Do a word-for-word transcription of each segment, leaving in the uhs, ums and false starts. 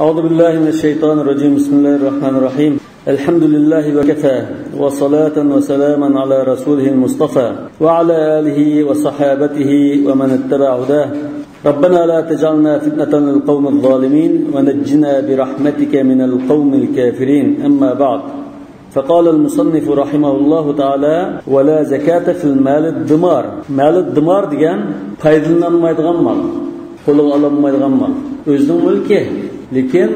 أعوذ بالله من الشيطان الرجيم. بسم الله الرحمن الرحيم. الحمد لله وكفى، وصلاة وسلاما على رسوله المصطفى، وعلى آله وصحابته ومن اتبع هداه. ربنا لا تجعلنا فتنة للقوم الظالمين، ونجنا برحمتك من القوم الكافرين. أما بعد. فقال المصنف رحمه الله تعالى: ولا زكاة في المال الدمار. مال الدمار دېگەن پايدىلىنالمايدىغان مال، قولىغا ئالالمايدىغان مال. ئۆزىنىڭ مۈلكى، لېكىن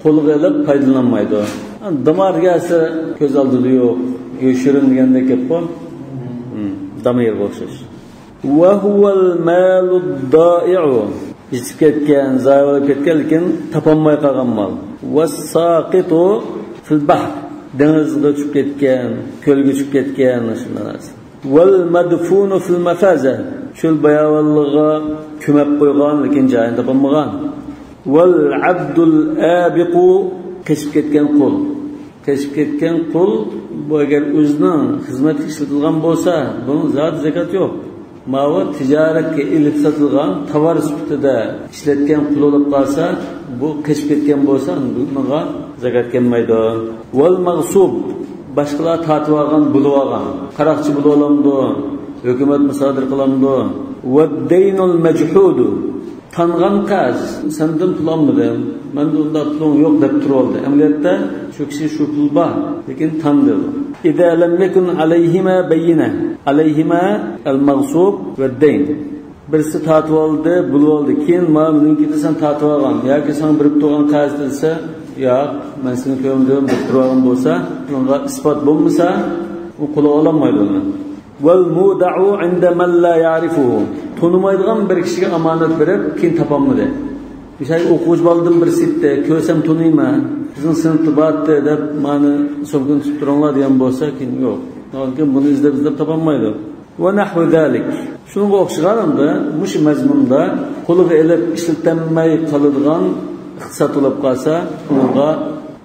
قولىغا ئېلىپ پايدىلىنالمايدۇ. دىمار دېگەن كۆز ئالدىدا يوق، يوشۇرۇن دېگەندەك گەپقۇ. ھىم، دامىرغا ئوخشاش. وهو المال الضائع. يىتىپ كەتكەن، زايە بولۇپ كەتكەن، لېكىن تاپالماي قالغان مال. والساقط في البحر. دېڭىزغا چۈشۈپ كەتكەن، كۆلگە چۈشۈپ كەتكەن، شۇنداق نەرسە. والمدفون في المفازة. چۆل باياۋانلىقىغا كۆمۈپ قويغان، لېكىن جايىنى تاپالمىغان. والعبد الآبق. قېچىپ كەتكەن قۇل. قېچىپ كەتكەن قۇل، بۇ ئەگەر ئۆزىنىڭ خىزمەتكە ئىشلىتىلغان بولسا، بۇنىڭ زادى زاكات يوق. ماۋۇ تىجارەتكە ئېلىپ ساتىدىغان تاۋار سۈپىتىدە ئىشلەتكەن قۇل بولۇپ قالسا، بۇ قېچىپ كەتكەن بولسا، بۇنىڭغا زاكات كەلمەيدۇ. والمغصوب، باشقىلار تارتىۋالغان، بۇلىۋالغان. قاراقچى بۇلىۋالامدۇ؟ ھۆكۈمەت مۇسادىرە قىلامدۇ؟ والدين المجحود. تانغان قەرز، سەندىن پۇل ئالمىدىم، مەندە ئۇنداق پۇلۇڭ يوق دەپ تۇرۇۋالدى. ئەمەلىيەتتە شۇ كىشى شۇ پۇل بار، لېكىن تاندى. إذا لم يكن عليهما بينة، عليهما المغصوب والدين. بىرسى تارتىۋالدى، بۇلىۋالدى، كېيىن مانا مېنىڭكى دېسە تارتىۋالغان ياكى ساڭا بېرىپ تۇرغان قەرز دېسە، ياق، مەن سېنى كۆرمىدىم دەپ تۇرۇۋالغان بولسا، بۇنىڭغا ئىسپات بولمىسا، ئۇ قولىغا ئالالمايدۇ ئۇنى. والمودع عند من لا يعرفه. تونۇمايدىغان بىر كىشىگە ئامانەت بېرىپ، كېيىن تاپالمىدى. مىسال، ئوقۇغۇچى بالىدىن بىرسى ئېيتتى، كۆرسەم تونۇيمەن، بىزنىڭ سىنىپتا بارتتى دەپ، مانا سومكىنى تۇتۇپ تۇرۇڭلار دېگەن بولسا، كېيىن يوق. ئاندىن كېيىن بۇنى ئىزدەپ، ئىزدەپ تاپالمايدۇ. ونحو ذلك. شۇنىڭغا ئوخشىغان ئەمدى مۇشۇ مەزمۇندا قولىغا ئېلىپ ئىشلىتەلمەي قالىدىغان ئىقتىساد بولۇپ قالسا، ئۇنىڭغا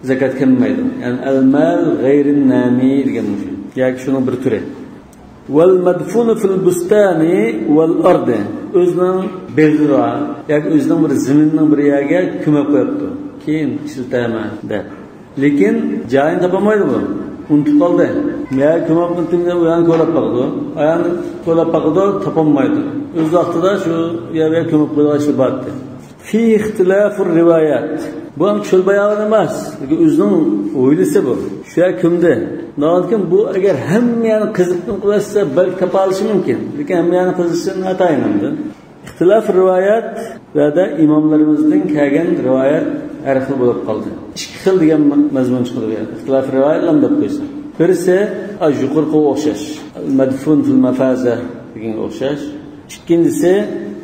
زاكات كەلمەيدۇ. يەنى المال غير النامي دېگەن مۇشۇ. ياكى شۇنىڭ بىر تۈرى. والمدفون في البستان والأرض. ئۆزىنىڭ بېغىغا ياكى ئۆزىنىڭ بىر زېمىنىنىڭ بىر يەرگە كۆمۈپ قويۇپتۇ. كېيىن ئىشلىتەرمەن دەپ. لېكىن جايىنى تاپالمايدۇ بۇ. ئۇنتۇپ قالدى. يا كۆمۈپ ئۇنتۇپ، ئۇ يەرنى كولاپ باقىدۇ. ئاياغنى كولاپ باقىدۇ، تاپالمايدۇ. ئۆز ۋاقتىدا شۇ يەرگە كۆمۈپ قويغان ئىشى بارتتى. فيه اختلاف الروايات. بۇ ھەم چۆل باياۋان ئەمەس، لېكىن ئۆزىنىڭ ھويلىسى بۇ. شۇ يەر كۆمدى. ئاندىن كېيىن بۇ ئەگەر ھەممە يەرنى قېزىپ قىلىۋەتسە، بەلكى تاپالىشى مۇمكىن. لېكىن ھەممە يەرنى قېزىشى ناتايىن ئەمدى. ئىختىلاف رىۋايەت، بۇ يەردە ئىماملىرىمىزدىن كەلگەن رىۋايەت ھەر خىل بولۇپ قالدى. ئىككى خىل دېگەن مە-، مەزمۇن چىقىدۇ بۇ يەردە. ئىختىلاف رىۋايەتلەرنى دەپ قويسا. بىرسى، ئا، يۇقىرىقىغا ئوخشاش. مەدفۇن فىل مەفازە دېگەنگە ئوخشاش. ئىككىنچىسى،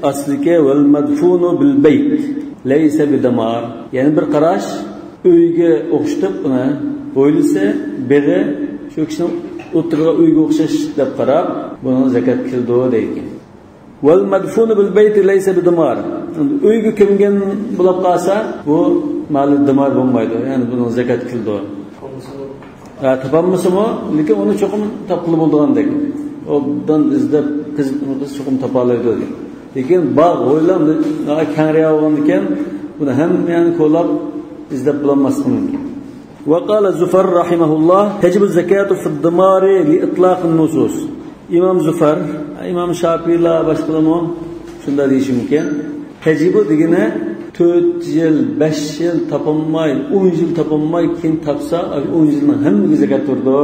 ئاستىدىكى ۋەل مەدفۇنۇ بىل بەيت لەيسە بىدىمار. يەنە بىر قاراش، ئۆيگە ئوخشىتىپ ئۇنى ھويلىسى، بېغى، شۇ كىشىنىڭ ئولتۇرىدىغان ئۆيگە ئوخشاش دەپ قاراپ، بۇنىڭ زاكات كېلىدۇ دەيدىكەن. ۋەل مەدفۇنۇ بىل بەيتى لەيسە بىدىمار. ئۆيگە كۆمگەن بولۇپ قالسا، بۇ مالى دىمار بولمايدۇ. يەنى بۇنىڭ زاكات كېلىدۇ. ھە، تاپالمىسىمۇ، لېكىن ئۇنى چوقۇم تاپقىلى بولىدىغاندەك. ئوبدان ئىزدەپ، قېزىپ، چوقۇم تاپالايدۇ. لېكىن باغ، ھويلا كەڭرەك بولغاندىكىن، بۇنى ھەممە يەرنى كولاپ ئىزدەپ بولالماسلىقى مۇمكىن. وقال زفر رحمه الله: تجب الزكاة في الدمار لإطلاق النصوص. ئىمام زۇفەر، ئىمام شاپىئىيلار، باشقىلارمۇ شۇنداق دېيىشى مۇمكىن. تەجىبۇ دېگىنى تۆت يىل، بەش يىل تاپالماي، ئون يىل تاپالماي، كېيىن تاپسا، ئاي، ئون يىلنىڭ ھەممىگە زاكات تۇرىدۇ.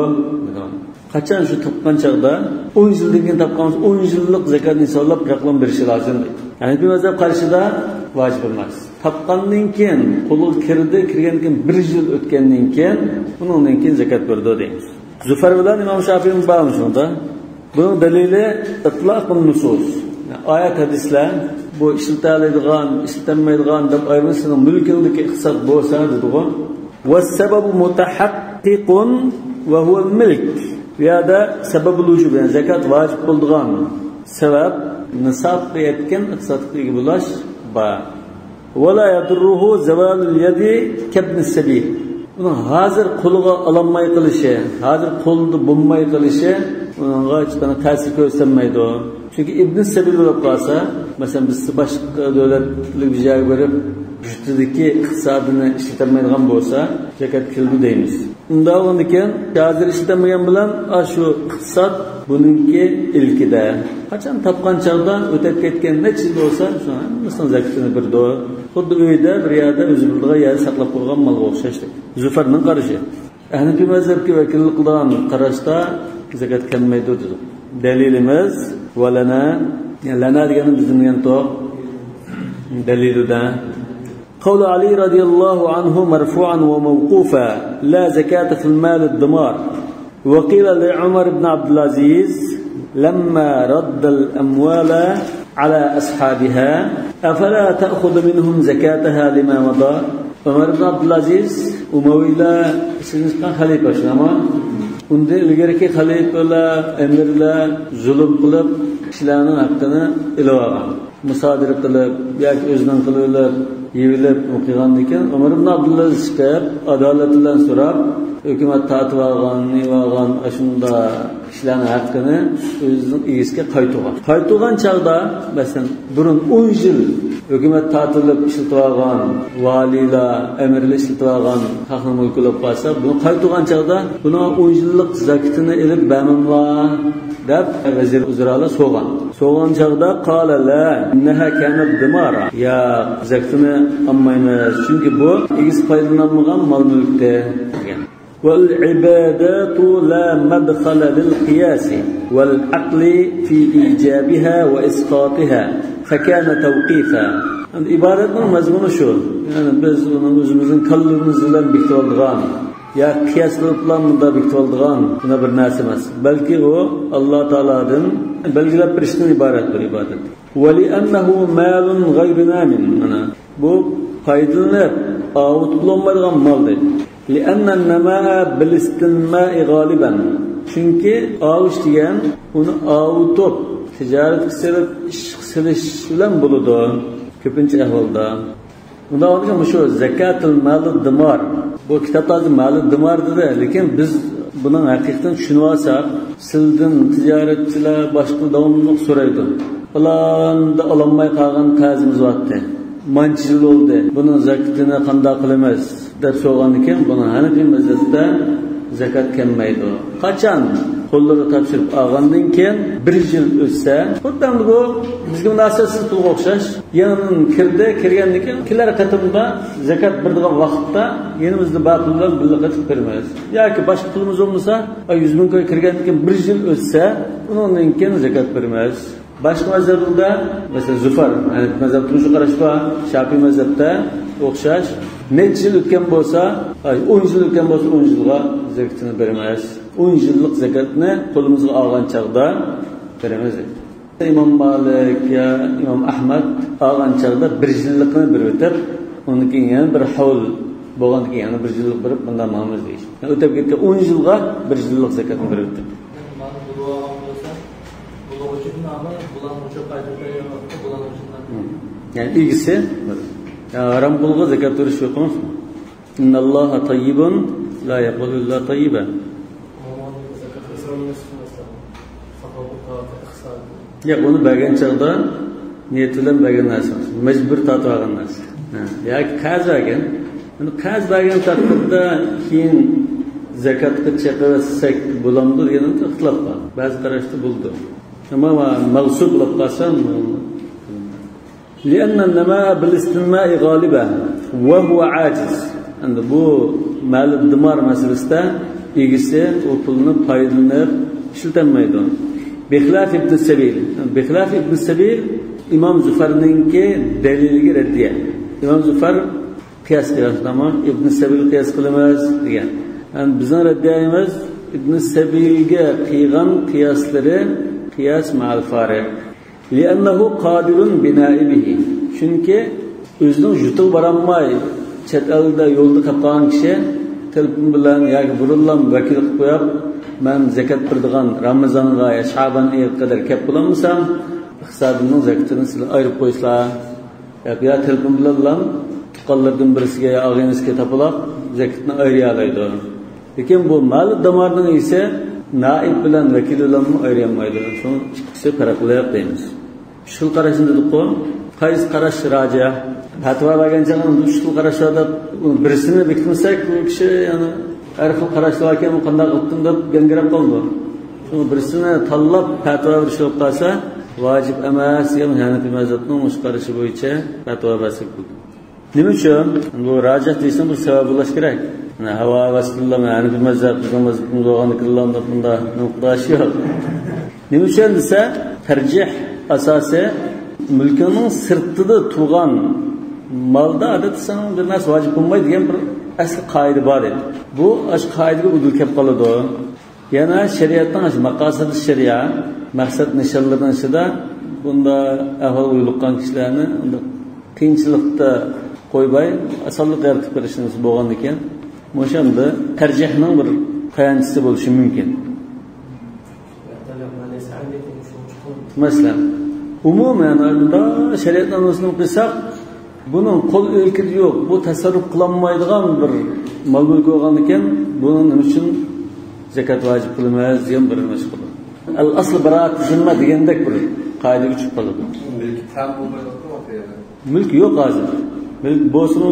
قاچان شۇ تاپقان چاغدا، ئون يىلدىن كېيىن تاپقان بولسا، ئون يىللىق زاكاتنى ھېسابلاپ، بىراقلا بېرىشى لازىم. ھەنىپىي مەزھەپ قارىشىدا ۋاجىپ ئەمەس. تاپقاندىن كېيىن، قولىغا كىردى، كىرگەندىن كېيىن بىر يىل ئۆتكەندىن كېيىن، ئۇنىڭدىن كېيىن زاكات بېرىدۇ دەيمىز. زۇفەر بىلەن ئىمام شافىئىنىڭ بارمۇ شۇنىڭدا؟ بۇنىڭ دەلىلى ئىتلاقۇن نۇسۇس. ئايەت، ھەدىسلەر بۇ ئىشلىتەلەيدىغان، ئىشلىتەلمەيدىغان دەپ ئايرىمىسى، سېنىڭ مۈلكۈڭدىكى ئىقتىساد بولسا دېدىغۇ. ۋەسسەبەبۇ مۇتەھەققىقۇن ۋەھۇۋەل مىلك. بۇ يەردە سەبەبۇل ۋۇجۇب، يەنى زاكات ۋاجىپ بولىدىغان سەۋەب، نىسابقا يەتكەن ئىقتىسادقا ئىگە بولاش بار. ۋەلا يەدۇررۇھۇ زەۋالۇل يەدى كەبنىس سەبىي. ئۇنىڭ ھازىر قولىغا ئالالماي قېلىشى، ھازىر قولىدا بولماي قېلىشى ئۇنىڭغا ھېچقانداق تەسىر كۆرسەتمەيدۇ. چۈنكى ئىبن سەبىل بولۇپ قالسا، مەسىلەن، بىز باشقا دۆلەتلىك بىر يەرگە بېرىپ، يۇرتىدىكى ئىقتىسادىنى ئىشلىتەلمەيدىغان بولسا، زاكات كېلىدۇ دەيمىز. ئۇنداق بولغاندىكىن، ھازىر ئىشلىتەلمىگەن بىلەن، ئاشۇ ئىقتىساد بۇنىڭكى ئىلكىدە. قاچان تاپقان چاغدا، ئۆتەپ كەتكەن نەچچە يىل بولسا، شۇ ھەممىسىنىڭ زاكىتىنى بېرىدۇ. خۇددى ئۆيدە بىر يەردە ئۆزى بىلىدىغان يەردە ساقلاپ قويغان مالغا ئوخشاشتەك. زۇفەرنىڭ قارىشى. ھەنىفىي مەزھەپكە ۋەكىللىك قىلىدىغان قاراشتا زاكات كەلمەيدۇ دېدۇق. دەلىلىمىز ۋە لەنا، يەنى لەنا دېگەننى بىز دېمىگەنتۇق. دەلىلىدە. قول علي رضي الله عنه مرفوعا وموقوفا: لا زكاة في المال الدمار. وقيل لعمر بن عبد العزيز لما رد الأموال على أصحابها: أفلا تأخذ منهم زكاتها لما مضى؟ ئۆمەر ئىبن ئابدۇلئەزىز، ئۇمەۋىيلەر ئىچىدىن چىققان خەلىپە شۇنداقمۇ؟ ئۇندىن ئىلگىرىكى خەلىپىلەر، ئەمىرلەر زۇلۇم قىلىپ، كىشىلەرنىڭ ھەققىنى ئېلىۋالغان. مۇسادىرە قىلىپ ياكى ئۆزىنىڭ قىلىۋېلىپ، يېۋىلىپ قىلغاندىكىن، ئۆمەر ئىبن ئابدۇلئەزىز چىقىپ، ئادالەت بىلەن سوراپ، ھۆكۈمەت تارتىۋالغان، نېمىۋالغان، ئاشۇنداق كىشىلەرنىڭ ھەققىنى ئۆزىنىڭ ئىگىسىگە قايتۇرغان. قايتۇرغان چاغدا، مەسىلەن، بۇرۇن ئون يىل ھۆكۈمەت تارتىۋېلىپ ئىشلىتىۋالغان، ۋالىيلار، ئەمىرلەر ئىشلىتىۋالغان خەقنىڭ مۈلكى بولۇپ قالسا، بۇنى قايتۇرغان چاغدا بۇنىڭ ئون يىللىق زاكىتىنى ئېلىپ بەرمەملا دەپ ۋەزىر ئۇزرالار سورىغان. سورىغان چاغدا قال لا، إنها كانت دمارا. ياق، زاكىتىنى ئالمايمىز، چۈنكى بۇ ئىگىسى پايدىلىنالمىغان مال-مۈلۈكتە دېگەن. والعبادات لا مدخل للقياس والعقل في إيجابها وإسقاطها، فكان توقيفا. ئەمدى ئىبادەتنىڭ مەزمۇنى شۇ. يەنى بىز ئۇنى ئۆزىمىزنىڭ كاللىمىز بىلەن بېكىتىۋالىدىغان، يا قىياس قىلىپلا مۇنداق بېكىتىۋالىدىغان بۇنداق بىر نەرسە ئەمەس. بەلكى ئۇ ئاللا تائالادىن بەلگىلەپ بېرىشتىن ئىبارەتتۇر ئىبادەت. ولأنه مال غير نام. مانا بۇ پايدىلىنىپ ئاۋۇت بولالمايدىغان مال دەيدۇ. لأن النماء بالاستنماء غالبا. چۈنكى ئاۋۇش دېگەن ئۇنى ئاۋۇتۇپ، تىجارەتكە سېلىپ، ئىشقا سېلىش بىلەن بولىدۇ كۆپىنچە ئەھۋالدا. ئۇنداق بولغاندىكىن مۇشۇ زەكاتۇل مالۇ دىمار. بۇ كىتابتا ھازىر مالۇ دىمار دېدى، لېكىن بىز بۇنىڭ ھەقىقىتىنى چۈشىنىۋالساق، سىلىدىن تىجارەتچىلەر باشقا داۋاملىق سورايدۇ. پالاندا ئالالماي قالغان قەرزىمىز بارتتى. مانچە يىل بولدى. بۇنىڭ زاكىتىنى قانداق قىلىمىز؟ دەپ سورىغاندىن كېيىن، بۇنىڭ ھەنىفىي مەزھەپتە زاكات كەلمەيدۇ. قاچان قوللىرىغا تاپشۇرۇپ ئالغاندىن كېيىن بىر يىل ئۆتسە، خۇددى ئەمدى بۇ بىزگە مۇناسىۋەتسىز پۇلغا ئوخشاش. يېڭىدىن كىردى، كىرگەندىن كېيىن كېلەر قېتىمدا زاكات بېرىدىغان ۋاقىتتا يېنىمىزدا بار پۇل بىلەن بىللە قېتىپ بېرىمىز. ياكى باشقا پۇلىمىز بولمىسا، ئاي، يۈز مىڭ كوي كىرگەندىن كېيىن بىر يىل ئۆتسە، ئۇنىڭدىن كېيىن زاكات بېرىمىز. باشقا مەزھەپلەردە، مەسىلەن، زۇفەر، ھەنەفىي مەزھەپتە مۇشۇ قاراش بار، شافىئىي مەزھەپتە ئوخشاش. نەچچە يىل ئۆتكەن بولسا، ئاي، ئون يىل ئۆتكەن بولسا، ئون يىلغا زاكىتىنى بېرىمىز. ئون يىللىق زاكاتنى قولىمىزغا ئالغان چاغدا بېرىمىز. ئىمام مالىك يا ئىمام ئەھمەد ئالغان چاغدا بىر يىللىقىنى بېرىۋېتىپ، ئۇنىڭدىن كېيىن يەنە بىر ھەۋل بولغاندىن كېيىن يەنە بىر يىللىق بېرىپ، بۇنداق ماڭىمىز دېيىش. يەنى ئۆتۈپ كەتكەن ئون يىلغا بىر يىللىق زاكاتنى بېرىۋېتىپ. مالنى بۇلىۋالغان بولسا، بۇلىغۇچىدىن ئالماي، بۇلانغۇچىغا قايتۇرۇپ بەرگەن ۋاقىتتا بۇلانغۇچىدىن ئالىدۇ. يەنى ئىگىسى، يا ھارام پۇلغا زاكات بېرىش يوق ئەمەسمۇ؟ إن الله طيب لا يقبل إلا طيبا. ياق، ئۇنى بەرگەن چاغدا نىيەت بىلەن بەرگەن نەرسە، مەجبۇر تارتىۋالغان نەرسە. ھە، ياكى قەرز بەرگەن. ئەمدى قەرز بەرگەن تەقدىردە كېيىن زاكاتقا چېقىۋەتسەك بولامدۇ دېگەندە ئىختىلاپ بار. بەزى قاراشتا بولىدۇ. ئەمما مەغسۇب بولۇپ قالسا، لأن النماء بالاستنماء غالبا وهو عاجز. ئەمدى بۇ مالۇ دىمار مەسىلىسىدە ئىگىسى ئۇ پۇلنى پايدىلىنىپ ئىشلىتەلمەيدۇ. بخلاف ابن السبيل. بخلاف ابن السبيل ئىمام زۇفەرنىڭكى دەلىلىگە رەددىيە. ئىمام زۇفەر قىياس قىلغان، تامام، ئىبن سەبىل قىياس قىلىمىز دېگەن. يەنى بىزنىڭ رەددىيەمىز ئىبن سەبىلگە قىلغان قىياسلىرى قىياس مەئەل فارىق. لأنه قادر بنائبه. چۈنكى ئۆزىنىڭ يۇرتىغا بارالماي، چەت ئەلدە يولدا قېلىپ قالغان كىشى تېلېفون بىلەن ياكى بۇرۇنلا ۋەكىل قىلىپ قويۇپ، مەن زاكات بېرىدىغان رامىزانغا يا شابان ئېيىغا قەدەر كەپ بولالمىسام، ئىقتىسادىمنىڭ زاكىتىنى سىلەر ئايرىپ قويسىلا. يا، يا تېلېفون بىلەنلا تۇغقانلىرىدىن بىرسىگە يا ئاغىنىسىگە تاپىلاپ زاكىتنى ئايرىيالايدۇ. لېكىن بۇ مالۇ دامارنىڭ ئىگىسى نائىب بىلەن ۋەكىل بىلەنمۇ ئايرىيالمايدۇ. شۇڭا ئىككىسى پەرقلىق دەيمىز. ئۈچ خىل قاراشنى دېدۇققۇ. قايسى قاراش راجىھ؟ پەتىۋا بەرگەن چاغدا ئۈچ خىل قاراش بار دەپ، بىرسىنى بېكىتمىسەك، بۇ كىشى يەنە ھەر خىل قاراشلار باركەن، بۇ قانداق قىلدىم دەپ گاڭگىراپ قالىدۇ. شۇڭا بىرسىنى تاللاپ پەتىۋا بېرىش بولۇپ قالسا، ۋاجىپ ئەمەس، يەنى ھەنەفىي مەزھەپنىڭ مۇشۇ قارىشى بويىچە پەتىۋا بەرسەك بولىدۇ. نېمە ئۈچۈن؟ بۇ راجىھ دېيىشنىڭ بىر سەۋەبى بولۇش كېرەك. مانا، ھاۋا ۋاسىتىللا، مانا، ھەنەفىي مەزھەپ، بىزنىڭ مەزھىپىمىز بولغاندىكىن مۇنداق، مۇنداق نۇقتاش يوق. نېمە ئۈچۈن دېسە، تەرجىھ ئاساسى مۈلكىڭنىڭ سىرتىدا تۇرغان مالدا، ئادەتتە ساڭا بىر نەرسە ۋاجىپ بولمايدۇ دېگەن بىر ئەسلى قائىدە بار ئىدى. بۇ ئاشۇ قائىدىگە ئۇدۇل كەپ قالىدۇ. يەنە شەرىئەتنىڭ ماقاسىدى شەرىئە، مەقسەت نىشانلىرىنىڭ ئىچىدە بۇنداق ئەھۋالغا يولۇققان كىشىلەرنى ئۇنداق قىيىنچىلىقتا قويماي، ئاسانلىق يارىتىپ بېرىشنىڭ بولغاندىكىن، مۇشۇ ئەمدى تەرجىھنىڭ بىر تايانچىسى بولۇشى مۇمكىن. مەسىلەن، ئومۇمەن، ئالدىدا شەرىئەتنامىسىنى ئوقۇساق، بۇنىڭ قول ئىلكىدە يوق، بۇ تەسەررۇپ قىلالمايدىغان بىر مال مۈلكى بولغاندىكىن، بۇنىڭ نېمە ئۈچۈن زاكات ۋاجىپ قىلىمىز دېگەن بىر مەسىلە بولىدۇ. ئەل ئەسلى بىراءەتۇ زىممە دېگەندەك بىر قائىدىگە چۈشۈپ قالىدۇ. مۈلكى تەڭ بولمايدۇ ئۇ يەردە. مۈلكى يوق ھازىر. مۈلك بولسىمۇ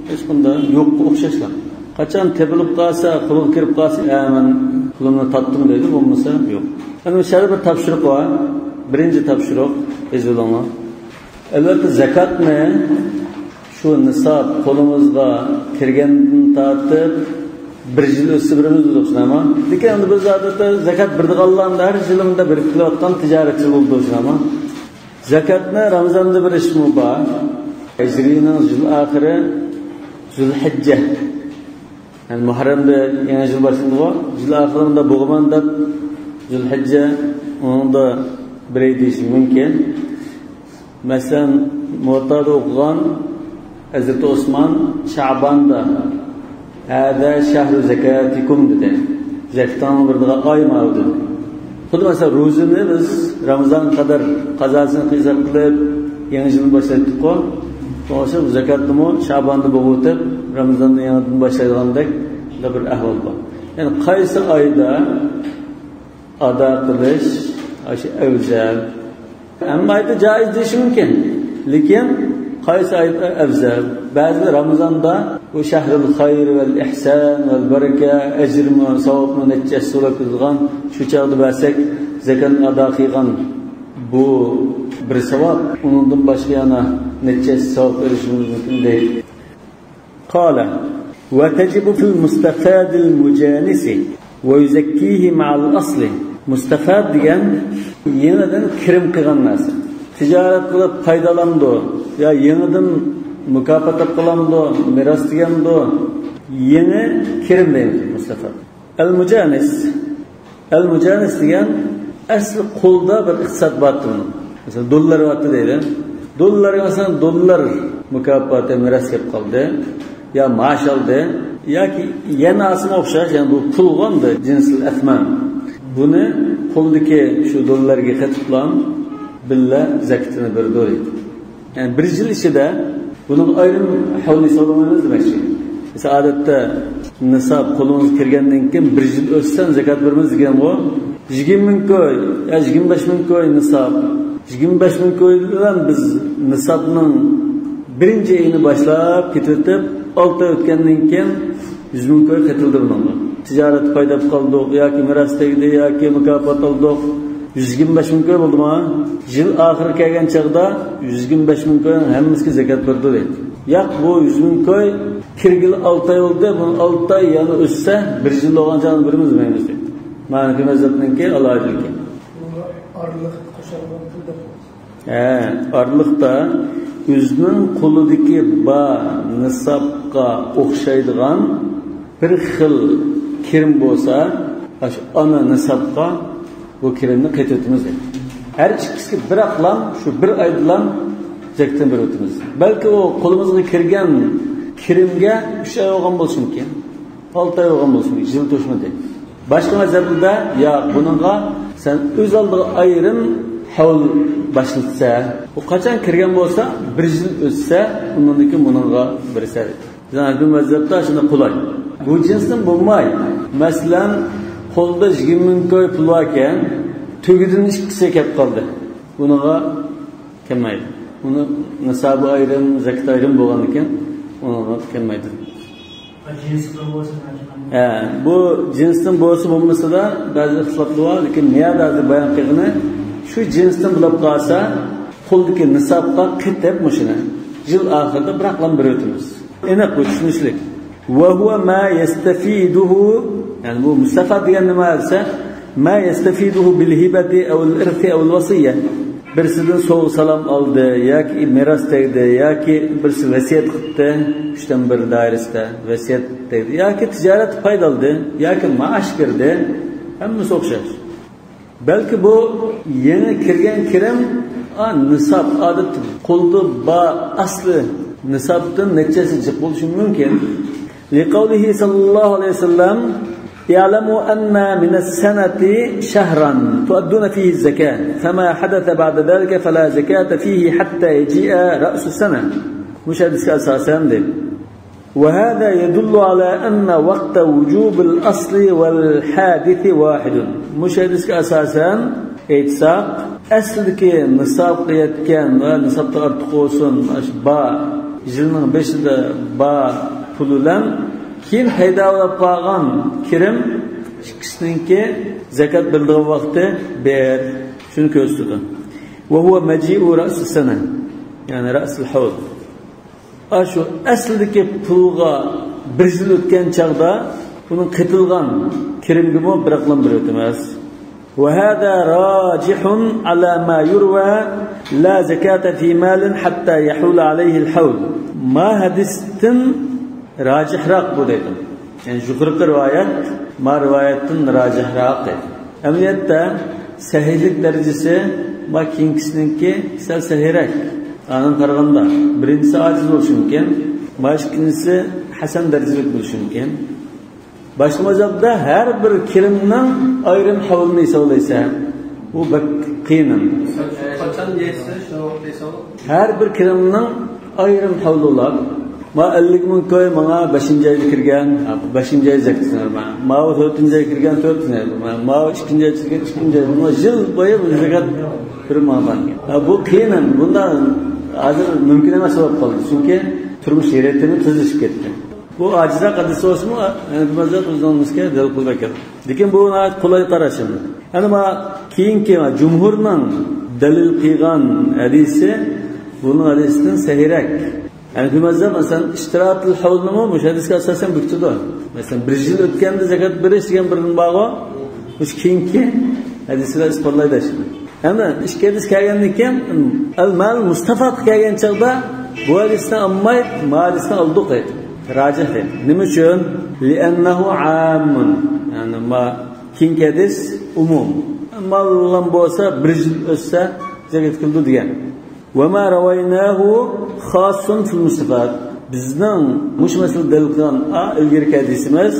ھېچقانداق يوققا ئوخشاشلا. قاچان تېپىلىپ قالسا، قولىغا كىرىپ قالسا، ئە، مەن پۇلۇمنى تاپتىم دەيدۇ، بولمىسا يوق. ئەنە مۇشۇ يەردە بىر تاپشۇرۇق بار. بىرىنچى تاپشۇرۇق، ئېزىلىڭلار. ئەلۋەتتە، زاكاتنى شۇ نىساب قولىمىزغا كىرگەندىن تارتىپ بىر يىل ئۆتسە بېرىمىز دېدۇق، شۇنداقمۇ؟ لېكىن ئەمدى بىز ئادەتتە زاكات بېرىدىغانلارنى ھەر يىلى مۇنداق بېرىپ كېلىۋاتقان تىجارەتچى بولدۇق، شۇنداقمۇ؟ زاكاتنى رامىزاندا بېرىشمۇ بار. ھىجرىينىڭ يىل ئاخىرى زۇلھىججە. يەنى مۇھەررەمدە يېڭى يىل باشلىنىدىغۇ. يىل ئاخىرىدا بوغىمەن دەپ، زۇلھىججە ئۇنىڭدا بېرەي دېيىشى مۇمكىن. مەسىلەن، مۇۋەتتادا ئوقۇغان ھەزرىتى ئوسمان شەئباندا، «ھازا شەھرۇ زاكاتىكۇم» دېدى. زەكىتىڭلارنى بېرىدىغان ئاي ماۋۇ دېدى. خۇددى مەسىلەن، روزىنى بىز رامىزان قەدەر قازاسىنى ھېساب قىلىپ، يېڭى يىلنى باشلايتتۇققۇ. شۇڭا ئوخشاپ زاكاتنىمۇ شەئباندا بوغۇۋېتىپ، رامىزاننى يېڭىدىن باشلايدىغاندەك بىر ئەھۋال بار. يەنى قايسى ئايدا ئادا قىلىش ئاشۇ ئەۋزەل. ھەممە ئايدا جائىز دېيىشى مۇمكىن. لېكىن قايسى ئايدا ئەۋزەل؟ بەزىلەر رامىزاندا بۇ شەھرۇل خەير ۋەل ئىھسان ۋەل بەرىكە، ئەجرمۇ، ساۋابمۇ نەچچە ھەسسە بولۇپ كېتىدىغان، شۇ چاغدا بەرسەك زاكاتنى ئادا قىلغان بۇ بىر ساۋاب، ئۇنىڭدىن باشقا يەنە نەچچە ھەسسە ساۋاب ئېرىشىشىمىز مۇمكىن دەيدۇ. قال، وتجب في المستفاد المجانس ويزكيه مع الأصل. مۇستەفاد دېگەن يېڭىدىن كىرىم قىلغان نەرسە. تىجارەت قىلىپ پايدىلانىدۇ، يا يېڭىدىن مۇكاپات ئېلىپ قالامدۇ، مىراس دېگەندۇ، يېڭى كىرىم دەيمىز مۇستەفاد. ئەل مۇجانىس. ئەل مۇجانىس دېگەن ئەسلى قولدا بىر ئىقتىساد بارتى ئۇنىڭ. مەسىلەن، دوللار بارتى دەيلى. دوللارغا، مەسىلەن، دوللار مۇكاپاتى مىراس كېلىپ قالدى. يا مائاش ئالدى. ياكى يەنە ئالسىمۇ ئوخشاش، يەنى بۇ پۇلغا ئەمدى جىنسىل ئەسمان. بۇنى قولدىكى شۇ دوللارغا قېتىپلا بىللە زەكىتىنى بېرىدۇ دەيدۇ. يەنى بىر يىل ئىچىدە بۇنىڭ ئايرىم ھەۋلىنى ھېسابلىمايمىز دېمەكچى. مىسال، ئادەتتە نىساب قولىڭىزغا كىرگەندىن كېيىن بىر يىل ئۆتسە زاكات بېرىمىز دېگەنغۇ. يىگىرمە مىڭ كوي يا يىگىرمە بەش مىڭ كوي نىساب. يىگىرمە بەش مىڭ كوي بىلەن بىز نىسابنىڭ بىرىنچى ئېيىنى باشلاپ كېتىۋېتىپ، ئالتە ئاي ئۆتكەندىن كېيىن يۈز مىڭ كوي قېتىلدى بۇنىڭغا. تىجارەت پايدا ئېلىپ قالدۇق ياكى مىراس تەگدى ياكى مۇكاپات ئالدۇق. يۈز يىگىرمە بەش مىڭ كوي بولدىمۇ؟ يىل ئاخىرى كەلگەن چاغدا يۈز يىگىرمە بەش مىڭ كوينىڭ ھەممىسىگە زاكات بېرىدۇ دەيدۇ. ياق، بۇ يۈز مىڭ كوي كىرگىلى ئالتە ئاي بولدى، بۇنى ئالتە ئاي يەنە ئۆتسە، بىر يىل بولغان چاغدا بېرىمىز دېمەيمىز دەيدۇ. مالىكىي مەزھەپنىڭكى ئالاھىدىلىكى. بۇنىڭغا ئارىلىق قوشۇلغان پۇل دەپ. ھە، ئارىلىقتا ئۆزىنىڭ قولىدىكى بار نىسابقا ئوخشايدىغان بىر خىل كىرىم بولسا، ئاشۇ ئانا نىسابقا بۇ كىرىمنى قېتىۋېتىمىز دەيدۇ. ھەر ئىككىسىگە بىراقلام، شۇ بىر ئايدىلام زەكىتىنى بېرىۋېتىمىز. بەلكى ئۇ قولىمىزغا كىرگەن كىرىمگە ئۈچ ئاي بولغان بولسۇن كېيىن، ئالتە ئاي بولغان بولسۇن، يىل توشمىدى. باشقا مەزھەپلەردە، ياق، بۇنىڭغا سەن ئۆز ئالدىغا ئايرىم ھەۋل باشلىتسە، ئۇ قاچان كىرگەن بولسا، بىر يىل ئۆتسە، ئۇنىڭدىن كېيىن بۇنىڭغا بېرىسەن. بىزنىڭ ھەنەفىي مەزھەپتە شۇنداق قولاي. بۇ جىنستىن بولماي. مەسىلەن، قولدا يىگىرمە مىڭ كوي پۇل باركەن، تۆگىدىن ئىككىسى كەپ قالدى. بۇنىڭغا كەلمەيدۇ. ئۇنى نىسابى ئايرىم، زەكىتى ئايرىم بولغاندىكىن، ئۇنىڭغا كەلمەيدۇ. جىنسىدىن بولسا، ھە، بۇ جىنسىدىن بولسا بولمىسىلا، بەزى ئىختىلاپلار بار، لېكىن نىيەدە ھازىر بايان قىلغىنى، شۇ جىنسىدىن بولۇپ قالسا، قولدىكى نىسابقا قېتىپ مۇشۇنى يىل ئاخىرىدا بىراقلام بېرىۋېتىمىز. ئېنىق، بۇ چۈشىنىشلىك. وهو ما يستفيده، يەنى بۇ مۇستەفاد دېگەن نېمە دېسە، ما يستفيده بالهبة أو الإرث أو الوصية. بىرسىدىن سوۋغا سالام ئالدى ياكى مىراس تەگدى ياكى بىرسى ۋەسىيەت قىپتۇ، ئۈچتىن بىر دائىرىسىدە ۋەسىيەت تەگدى ياكى تىجارەت پايدا ئالدى ياكى مائاش كىردى، ھەممىسى ئوخشاش. بەلكى بۇ يېڭى كىرگەن كىرىم، ئا، نىساب، ئادەتتە قولدا بار ئەسلى نىسابتىن نەچچە ھەسسە جىق بولۇشى مۇمكىن. لقوله صلى الله عليه وسلم: اعلموا أن من السنة شهرا تؤدون فيه الزكاة، فما حدث بعد ذلك فلا زكاة فيه حتى يجيء رأس السنة. مۇشۇ ھەدىسكە ئاساسەن، دەيدۇ. وهذا يدل على أن وقت وجوب الأصل والحادث واحد. مۇشۇ ھەدىسكە ئاساسەن ئېيتساق، ئەسلىدىكى نىسابقا يەتكەن ۋە نىسابتىن ئارتۇق بولسۇن، مانا شۇ بار، يىلنىڭ بېشىدا بار پۇل بىلەن كېيىن پەيدا بولۇپ قالغان كىرىم، ئىككىسىنىڭكى زەكات بېرىدىغان ۋاقتى بىر. شۇنى كۆرسىتىدۇ. وهو مجيء رأس السنة، يەنى رأس الحول. ئاشۇ ئەسلىدىكى پۇلغا بىر يىل ئۆتكەن چاغدا ئۇنىڭ قېتىلغان كىرىمىگىمۇ بىراقلام بېرىۋېتىمىز. وهذا راجح على ما يروى لا زكاة في مال حتى يحول عليه الحول. ما ھەدىستىن راجىھراق بۇ دەيدۇ. يەنى يۇقىرىقى رىۋايەت ما رىۋايەتتىن راجىھراق دەيدۇ. ئەمەلىيەتتە سەھىھلىك دەرىجىسى ما كېيىنكىسىنىڭكى سەل سەھىھرەك. ئانىڭغا قارىغاندا بىرىنچىسى ئاجىز بولۇشى مۇمكىن. ما ئىككىنچىسى ھەسەن دەرىجىلىك بولۇشى مۇمكىن. باشقا مەزھەپتە ھەر بىر كىرىمنىڭ ئايرىم ھەۋلىنى ھېسابلايسەن. بۇ بەك قىيىن. قاچان يەيسىز، شۇ ۋاقىتتا ھېسابلاپ. ھەر بىر كىرىمنىڭ ئايرىم ھەۋلى بولۇپ، ما ئەللىك مىڭ كوي ماڭا بەشىنچى ئايدا كىرگەن، بەشىنچى ئاي زەكىتىنى بېرىمەن. ماۋۇ تۆتىنچى ئاي كىرگەن، تۆتىنچى ئاي بېرىمەن. ماۋۇ ئىككىنچى ئاي كىرگەن، ئىككىنچى ئاي بېرىمەن. يىل بويى بۇ زەكەت بېرىپ ماڭىدىغان. ھە، بۇ قىيىن. بۇنداق ھازىر مۇمكىن ئەمەس بولۇپ قالدى. چۈنكى تۇرمۇش شارائىتىمۇ تېزلىشىپ كەتتى. بۇ ئاجىزراق ھەدىس بولسىمۇ، ھەنەفىي مەزھەپ ئۆزىنىڭ دەلىل قىلىدىكەن. لېكىن بۇ ناھايىتى قولاي قاراش. ئەمدى ما كېيىنكى جۇمھۇرنىڭ دەلىل قىلغان ھەدىسى بۇنىڭ ھەدىسىدىن سەھىھرەك. ھەنەفىي مەزھەپ، مەسىلەن، ئىشتىراتىل ھەۋلنىمۇ مۇشۇ ھەدىسكە ئاساسەن بېكىتىدۇ. مەسىلەن، بىر يىل ئۆتكەندە زەكات بېرىش دېگەن بىر نېمە بارغۇ، مۇشۇ كېيىنكى ھەدىسلەر ئىسپاتلايدۇ شۇنى. ئەمدى ئىككى ھەدىس كەلگەندىن كېيىن، ئەل مەنئۇل مۇستەفادقا كەلگەن چاغدا بۇ ھەدىسنى ئالماي، ما ھەدىسنى ئالدۇق دەيدۇ. راجىھ دەيدۇ. نېمە ئۈچۈن؟ لىئەننەھۇ ئاممۇن. يەنى ما كېيىنكى ھەدىس ئومۇم. ماللام بولسا بىر يىل ئۆتسە زەكات كېلىدۇ دېگەن. ۋەما رەۋەيناھۇ خاسسۇن فىل مۇستەفاد. بىزنىڭ مۇشۇ مەسىلىدە دەلىل قىلغان، ئا، ئىلگىرىكى ھەدىسىمىز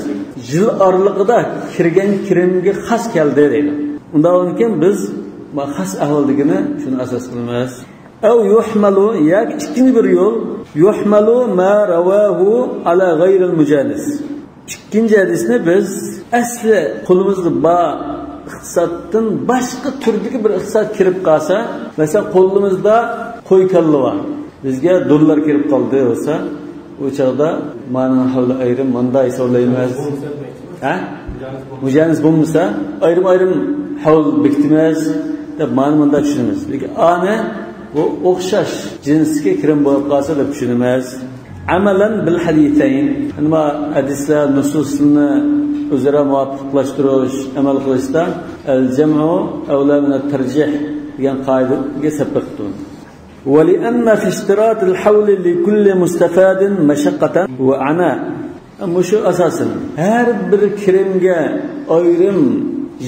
يىل ئارىلىقىدا كىرگەن كىرىمگە خاس كەلدى دەيدۇ. ئۇنداق بولغاندىكىن بىز ما خاس ئەھۋالدىكىنى شۇنى ئاساس قىلىمىز. ئەۋ يۇھمەلۇ، ياكى ئىككىنچى بىر يول، يۇھمەلۇ ما رەۋاھۇ ئالا غەيرىل مۇجانىس. ئىككىنچى ھەدىسنى بىز ئەسلى قولىمىزدا بار ئىقتىسادتىن باشقا تۈردىكى بىر ئىقتىساد كىرىپ قالسا، مەسىلەن، قولىمىزدا قوي كاللا بار، بىزگە دوللار كىرىپ قالدى بولسا، ئۇ چاغدا مانىڭ ھەۋلى ئايرىم، ماندا ھېسابلايمىز. ھە؟ مۇجانىس بولمىسا، ئايرىم-ئايرىم ھەۋل بېكىتىمىز دەپ مانا مۇنداق چۈشىنىمىز. لېكىن ئانى بۇ ئوخشاش جىنستىكى كىرىم بولۇپ قالسا دەپ چۈشىنىمىز. ئەمەلەن بىل ھەدىسەين. يەنى ما ھەدىسلەر، نۇسۇسنى ئۆزئارا مۇۋاپىقلاشتۇرۇش، ئەمەل قىلىشتا ئەل جەمئۇ ئەۋلا مىنەت تەرجىھ دېگەن قائىدىگە سەپ بېقىپتۇ. ولأن في اشتراط الحول لكل مستفاد مشقة وعناء. مۇشۇ ئاساسەن ھەر بىر كىرىمگە ئايرىم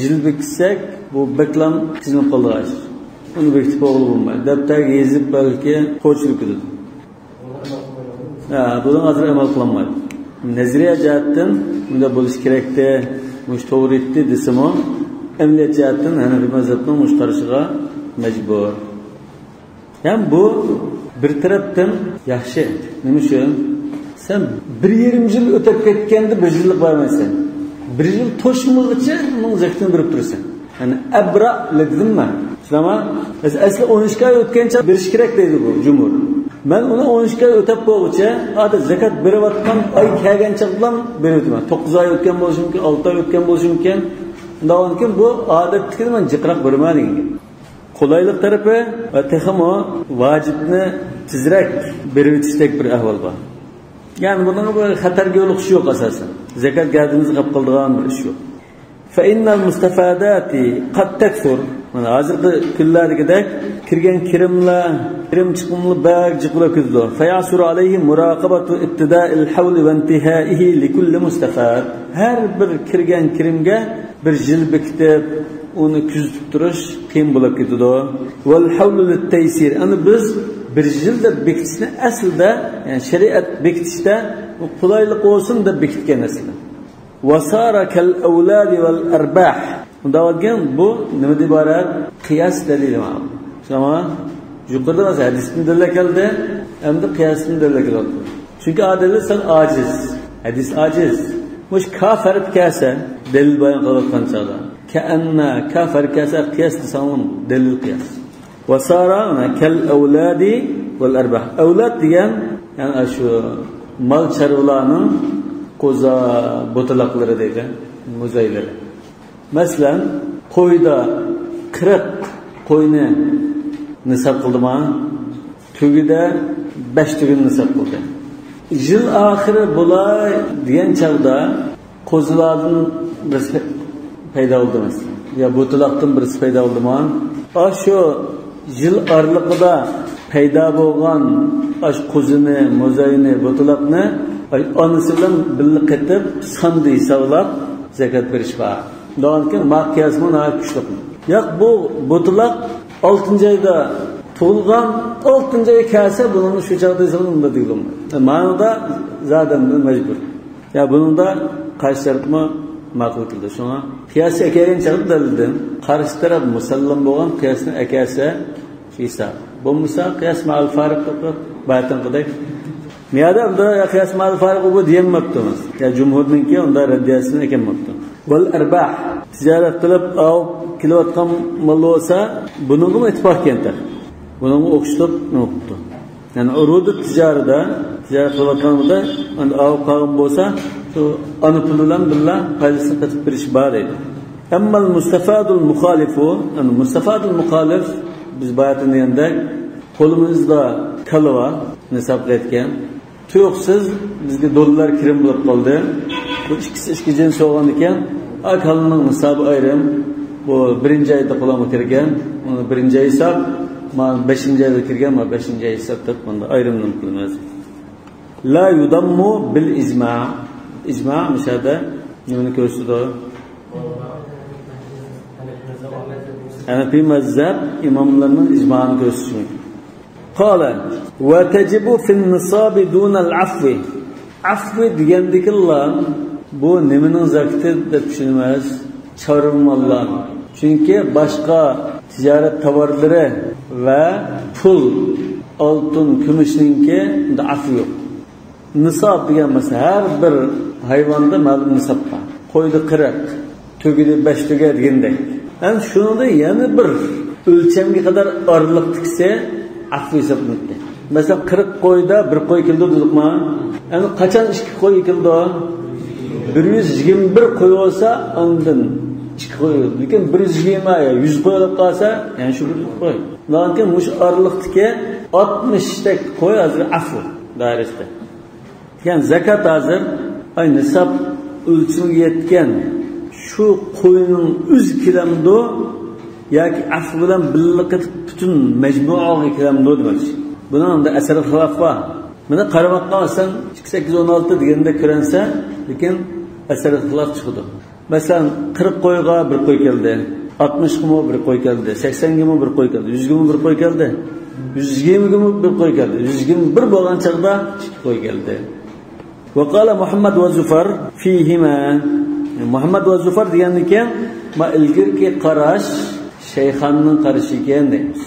يىل بېكىتسەك، بۇ بەكلام قىينىلىپ قالىدىغان ئىش. ئۇنى بېكىتىپ بولغىلى بولمايدۇ. دەپتەرگە يېزىپ بەلكى قوچۇلۇپ كېتىدۇ. ھە، بۇنىڭ ھازىر ئەمەل قىلالمايدۇ. نەزەرىيە جەھەتتىن بۇنداق بولۇشى كېرەكتى، مۇشۇ توغرا ئېيتتى دېسىمۇ، ئەمەلىيەت جەھەتتىن ھەنەفىي مەزھەپنىڭ مۇشۇ قارىشىغا مەجبۇر. ھەم بۇ بىر تەرەپتىن ياخشى. نېمە ئۈچۈن؟ سەن بىر يېرىم يىل ئۆتۈپ كەتكەندە بىر يىللىق بەرمەيسەن. بىر يىل توشمىغۇچە ئۇنىڭ زەكىتىنى بېرىپ تۇرىسەن. يەنى ئەبرا دېدىم مەن. شۇنداقمۇ؟ ئەسلى ئون ئىككى ئاي ئۆتكەنچە بېرىش كېرەك دەيدۇ بۇ جۇمھۇر. مەن ئۇنى ئون ئىككى ئاي ئۆتەپ بولغۇچە، ئادەت زەكەت بېرىۋاتقان ئاي كەلگەن چاغدىلا بېرىۋېتىمەن. توققۇز ئاي ئۆتكەن بولۇشى مۇمكىن، ئالتە ئاي ئۆتكەن بولۇشى مۇمكىن. شۇنداق بولغاندىكىن بۇ ئادەتتىكىدىن مەن جىقراق بېرىمەن دېگەن گەپ. قولايلىق تەرىپى ۋە تېخىمۇ ۋاجىپنى تېزرەك بېرىۋېتىشتەك بىر ئەھۋال بار. يەنى بۇنىڭ بىر خەتەرگە يولۇقۇشى يوق ئاساسەن. زەكەت گەدىمىزگە قېلىپ قالىدىغان بىر ئىش يوق. فإن المستفادات قد تكثر. مانا ھازىرقى كۈنلەردىكىدەك كىرگەن كىرىملەر، كىرىم چىقىملار بەك جىق بولۇپ كېتىدۇ. فيعسر عليه مراقبة ابتداء الحول وانتهائه لكل مستفاد. ھەر بىر كىرگەن كىرىمگە بىر يىل بېكىتىپ، ئۇنى كۆزىتىپ تۇرۇش قىيىن بولۇپ كېتىدۇ. والحول للتيسير. ئەنە بىز بىر يىل دەپ بېكىتىشنى ئەسلىدە، يەنى شەرىئەت بېكىتىشتە بۇ قولايلىق بولسۇن دەپ بېكىتكەن ئەسلىدە. وصار كالأولاد والأرباح. مۇنداق بولغان بۇ نېمىدىن ئىبارەت؟ قىياس دەلىلى مانا. شۇڭا يۇقىرىدا مەسىلەن ھەدىستىن دەلىل كەلدى، ئەمدى قىياستىن دەلىل كېلىۋاتىدۇ. چۈنكى ئادەتتە سەل ئاجىز. ھەدىس ئاجىز. مۇشۇ كاف ھەرپى كەلسە، دەلىل بايان قىلىۋاتقان چاغدا. كەئەننە، كاف ھەرپى كەلسە قىياس دېسەڭلار دەلىل قىياس. ۋەسارا، مانا، كەل ئەۋلادى ۋەل ئەرباھ. ئەۋلاد دېگەن، يەنى شۇ مال چارۋىلارنىڭ قوزا بوتىلاقلىرى دەيدۇ، مۇزايلىرى. مەسىلەن، قويدا قىرىق قوينى نىساب قىلدىما؟ تۆگىدە بەش تۆگىنى نىساب قىلدى. يىل ئاخىرى بولاي دېگەن چاغدا قوزىلاردىن بىرسى پەيدا بولدى مەسىلەن. يا بوتىلاقتىن بىرسى پەيدا بولدىما؟ ئاشۇ يىل ئارىلىقىدا پەيدا بولغان ئاش قوزىنى، موزاينى، بوتىلاقنى ئانىسى بىلەن بىللە قېتىپ ساندى ھېسابلاپ زەكات بېرىش بار. دېگەنكى ما قىياسمۇ ناھايىتى كۈچلۈك. ياق، بۇ بوتىلاق ئالتىنچى ئايدا تۇغۇلغان، ئالتىنچى ئاي كەلسە بۇنىڭ شۇ چاغدا يېسىڭىز ئۇنداق دېگىلى بولمايدۇ. مانىدا زادەن مەجبۇر. يا بۇنىڭدا قارشى تەرەپمۇ ماقۇل كېلىدۇ. شۇڭا قىياسنى ئەكەلگەن چاغدا دەلىلدىن قارشى تەرەپ مۇسەللەم بولغان قىياسنى ئەكەلسە شۇ ھېساب. بولمىسا قىياس مەئەل فارىق باياتىنقىدەك. مىيادە ئۇندا قىياس مەئەل فارىق بۇ دېيەلمەپتۇ. يا جۇمھۇرنىڭكى ئۇندا رەددىيەسىنى ئەكەلمەپتۇ. ۋەل ئەرباھ. تىجارەت قىلىپ ئاۋۇپ كېلىۋاتقان مال بولسا بۇنىڭغىمۇ ئىتتىپاق ئىكەن تېخى. بۇنىڭغا ئوخشىتىپ نېمە قىپتۇ؟ يەنى ئۇرۇدۇ تىجارىدە، تىجارەت قىلىۋاتقاندا ئەمدى ئاۋۇپ قالغان بولسا، شۇ ئانا پۇلى بىلەن بىللە پايدىسىنى قېتىپ بېرىش بار دەيدۇ. ئەممەل مۇستەفادۇل مۇخالىفۇ، يەنى مۇستەفادۇل مۇخالىف، بىز باياتىن دېگەندەك، قولىمىزدا كالا بار، نىسابقا يەتكەن. تۇيۇقسىز بىزگە دوللار كىرىم بولۇپ قالدى. بۇ ئىككىسى ئىككى جىنس بولغان ئىكەن، ئا كالىنىڭ نىسابى ئايرىم. بۇ بىرىنچى ئايدا قولۇمغا كىرگەن، ئۇنى بىرىنچى ئاي ھېساب، مانا بەشىنچى ئايدا كىرگەن، مانا بەشىنچى ئاي ھېساب دەپ بۇندا ئايرىم نېمە قىلىمىز. لا يضم بالإجماع. ئىجما مۇشۇ يەردە نېمىنى كۆرسىتىدۇ؟ ھەنەفىي مەزھەپ ئىماملىرىنىڭ ئىجمانى كۆرسىتىش مۇمكىن. قال، وتجب في النصاب دون العفو. ئەفۋى دېگەندىكىنلا بۇ نېمىنىڭ زاكىتى دەپ چۈشىنىمىز؟ چارۋا ماللار. چۈنكى باشقا تىجارەت تاۋارلىرى ۋە پۇل، ئالتۇن، كۈمۈشنىڭكى ئەفۋى يوق. نىساب دېگەن مەسىلە، ھەر بىر ھايۋاندا مەلۇم نىساب بار. قويدا قىرىق، تۆگىدە بەش تۆگە دېگەندەك. ئەنە شۇنىڭدا يەنە بىر ئۆلچەمگە قەدەر ئارىلىقتىكىسى ئەفۋى ھېسابلىنىدۇ. مەسىلەن، قىرىق قويدا بىر قوي كېلىدۇ دېدۇقما؟ ئەنە قاچان ئىككى قوي كېلىدۇ؟ بىر يۈز يىگىرمە بىر قوي بولسا، ئاندىن ئىككى قوي. لېكىن بىر يۈز يىگىرمە يا يۈز قوي بولۇپ قالسا، يەنە شۇ بىر قوي. لېكىن مۇشۇ ئارىلىقتىكى ئاتمىشتەك قوي ھازىر ئەفۋى دائىرىسىدە. يەنى زاكات ھازىر، ئاي، نىساب ئۆلچىمىگە يەتكەن شۇ قوينىڭ ئۆزى كېلەمدۇ ياكى ئەفۋى بىلەن بىللە قېتىپ پۈتۈن مەجمۇئىگە كېلەمدۇ دېمەكچى. بۇنىڭ ئەمدى ئەسەر خىلاپى بار. مانا قارىماققا ئالساڭ، ئىككى سەككىز ئون ئالتە دېگەندەك كۆرۈنسە، لېكىن ئەسەر خىلاپ چىقىدۇ. مەسىلەن، قىرىق قويغا بىر قوي كەلدى، ئاتمىشقىمۇ بىر قوي كەلدى، سەكسەنگىمۇ بىر قوي كەلدى، يۈزگىمۇ بىر قوي كەلدى، يۈز يىگىرمىگىمۇ بىر قوي كەلدى. يۈز يىگىرمە بىر بولغان چاغدا ئىككى قوي كەلدى. وقال محمد وزفر فيهما. مۇھەممەد ۋە زۇفەر دېگەندىكىن، ما ئىلگىرىكى قاراش شەيخاننىڭ قارىشى ئىكەن دەيمىز.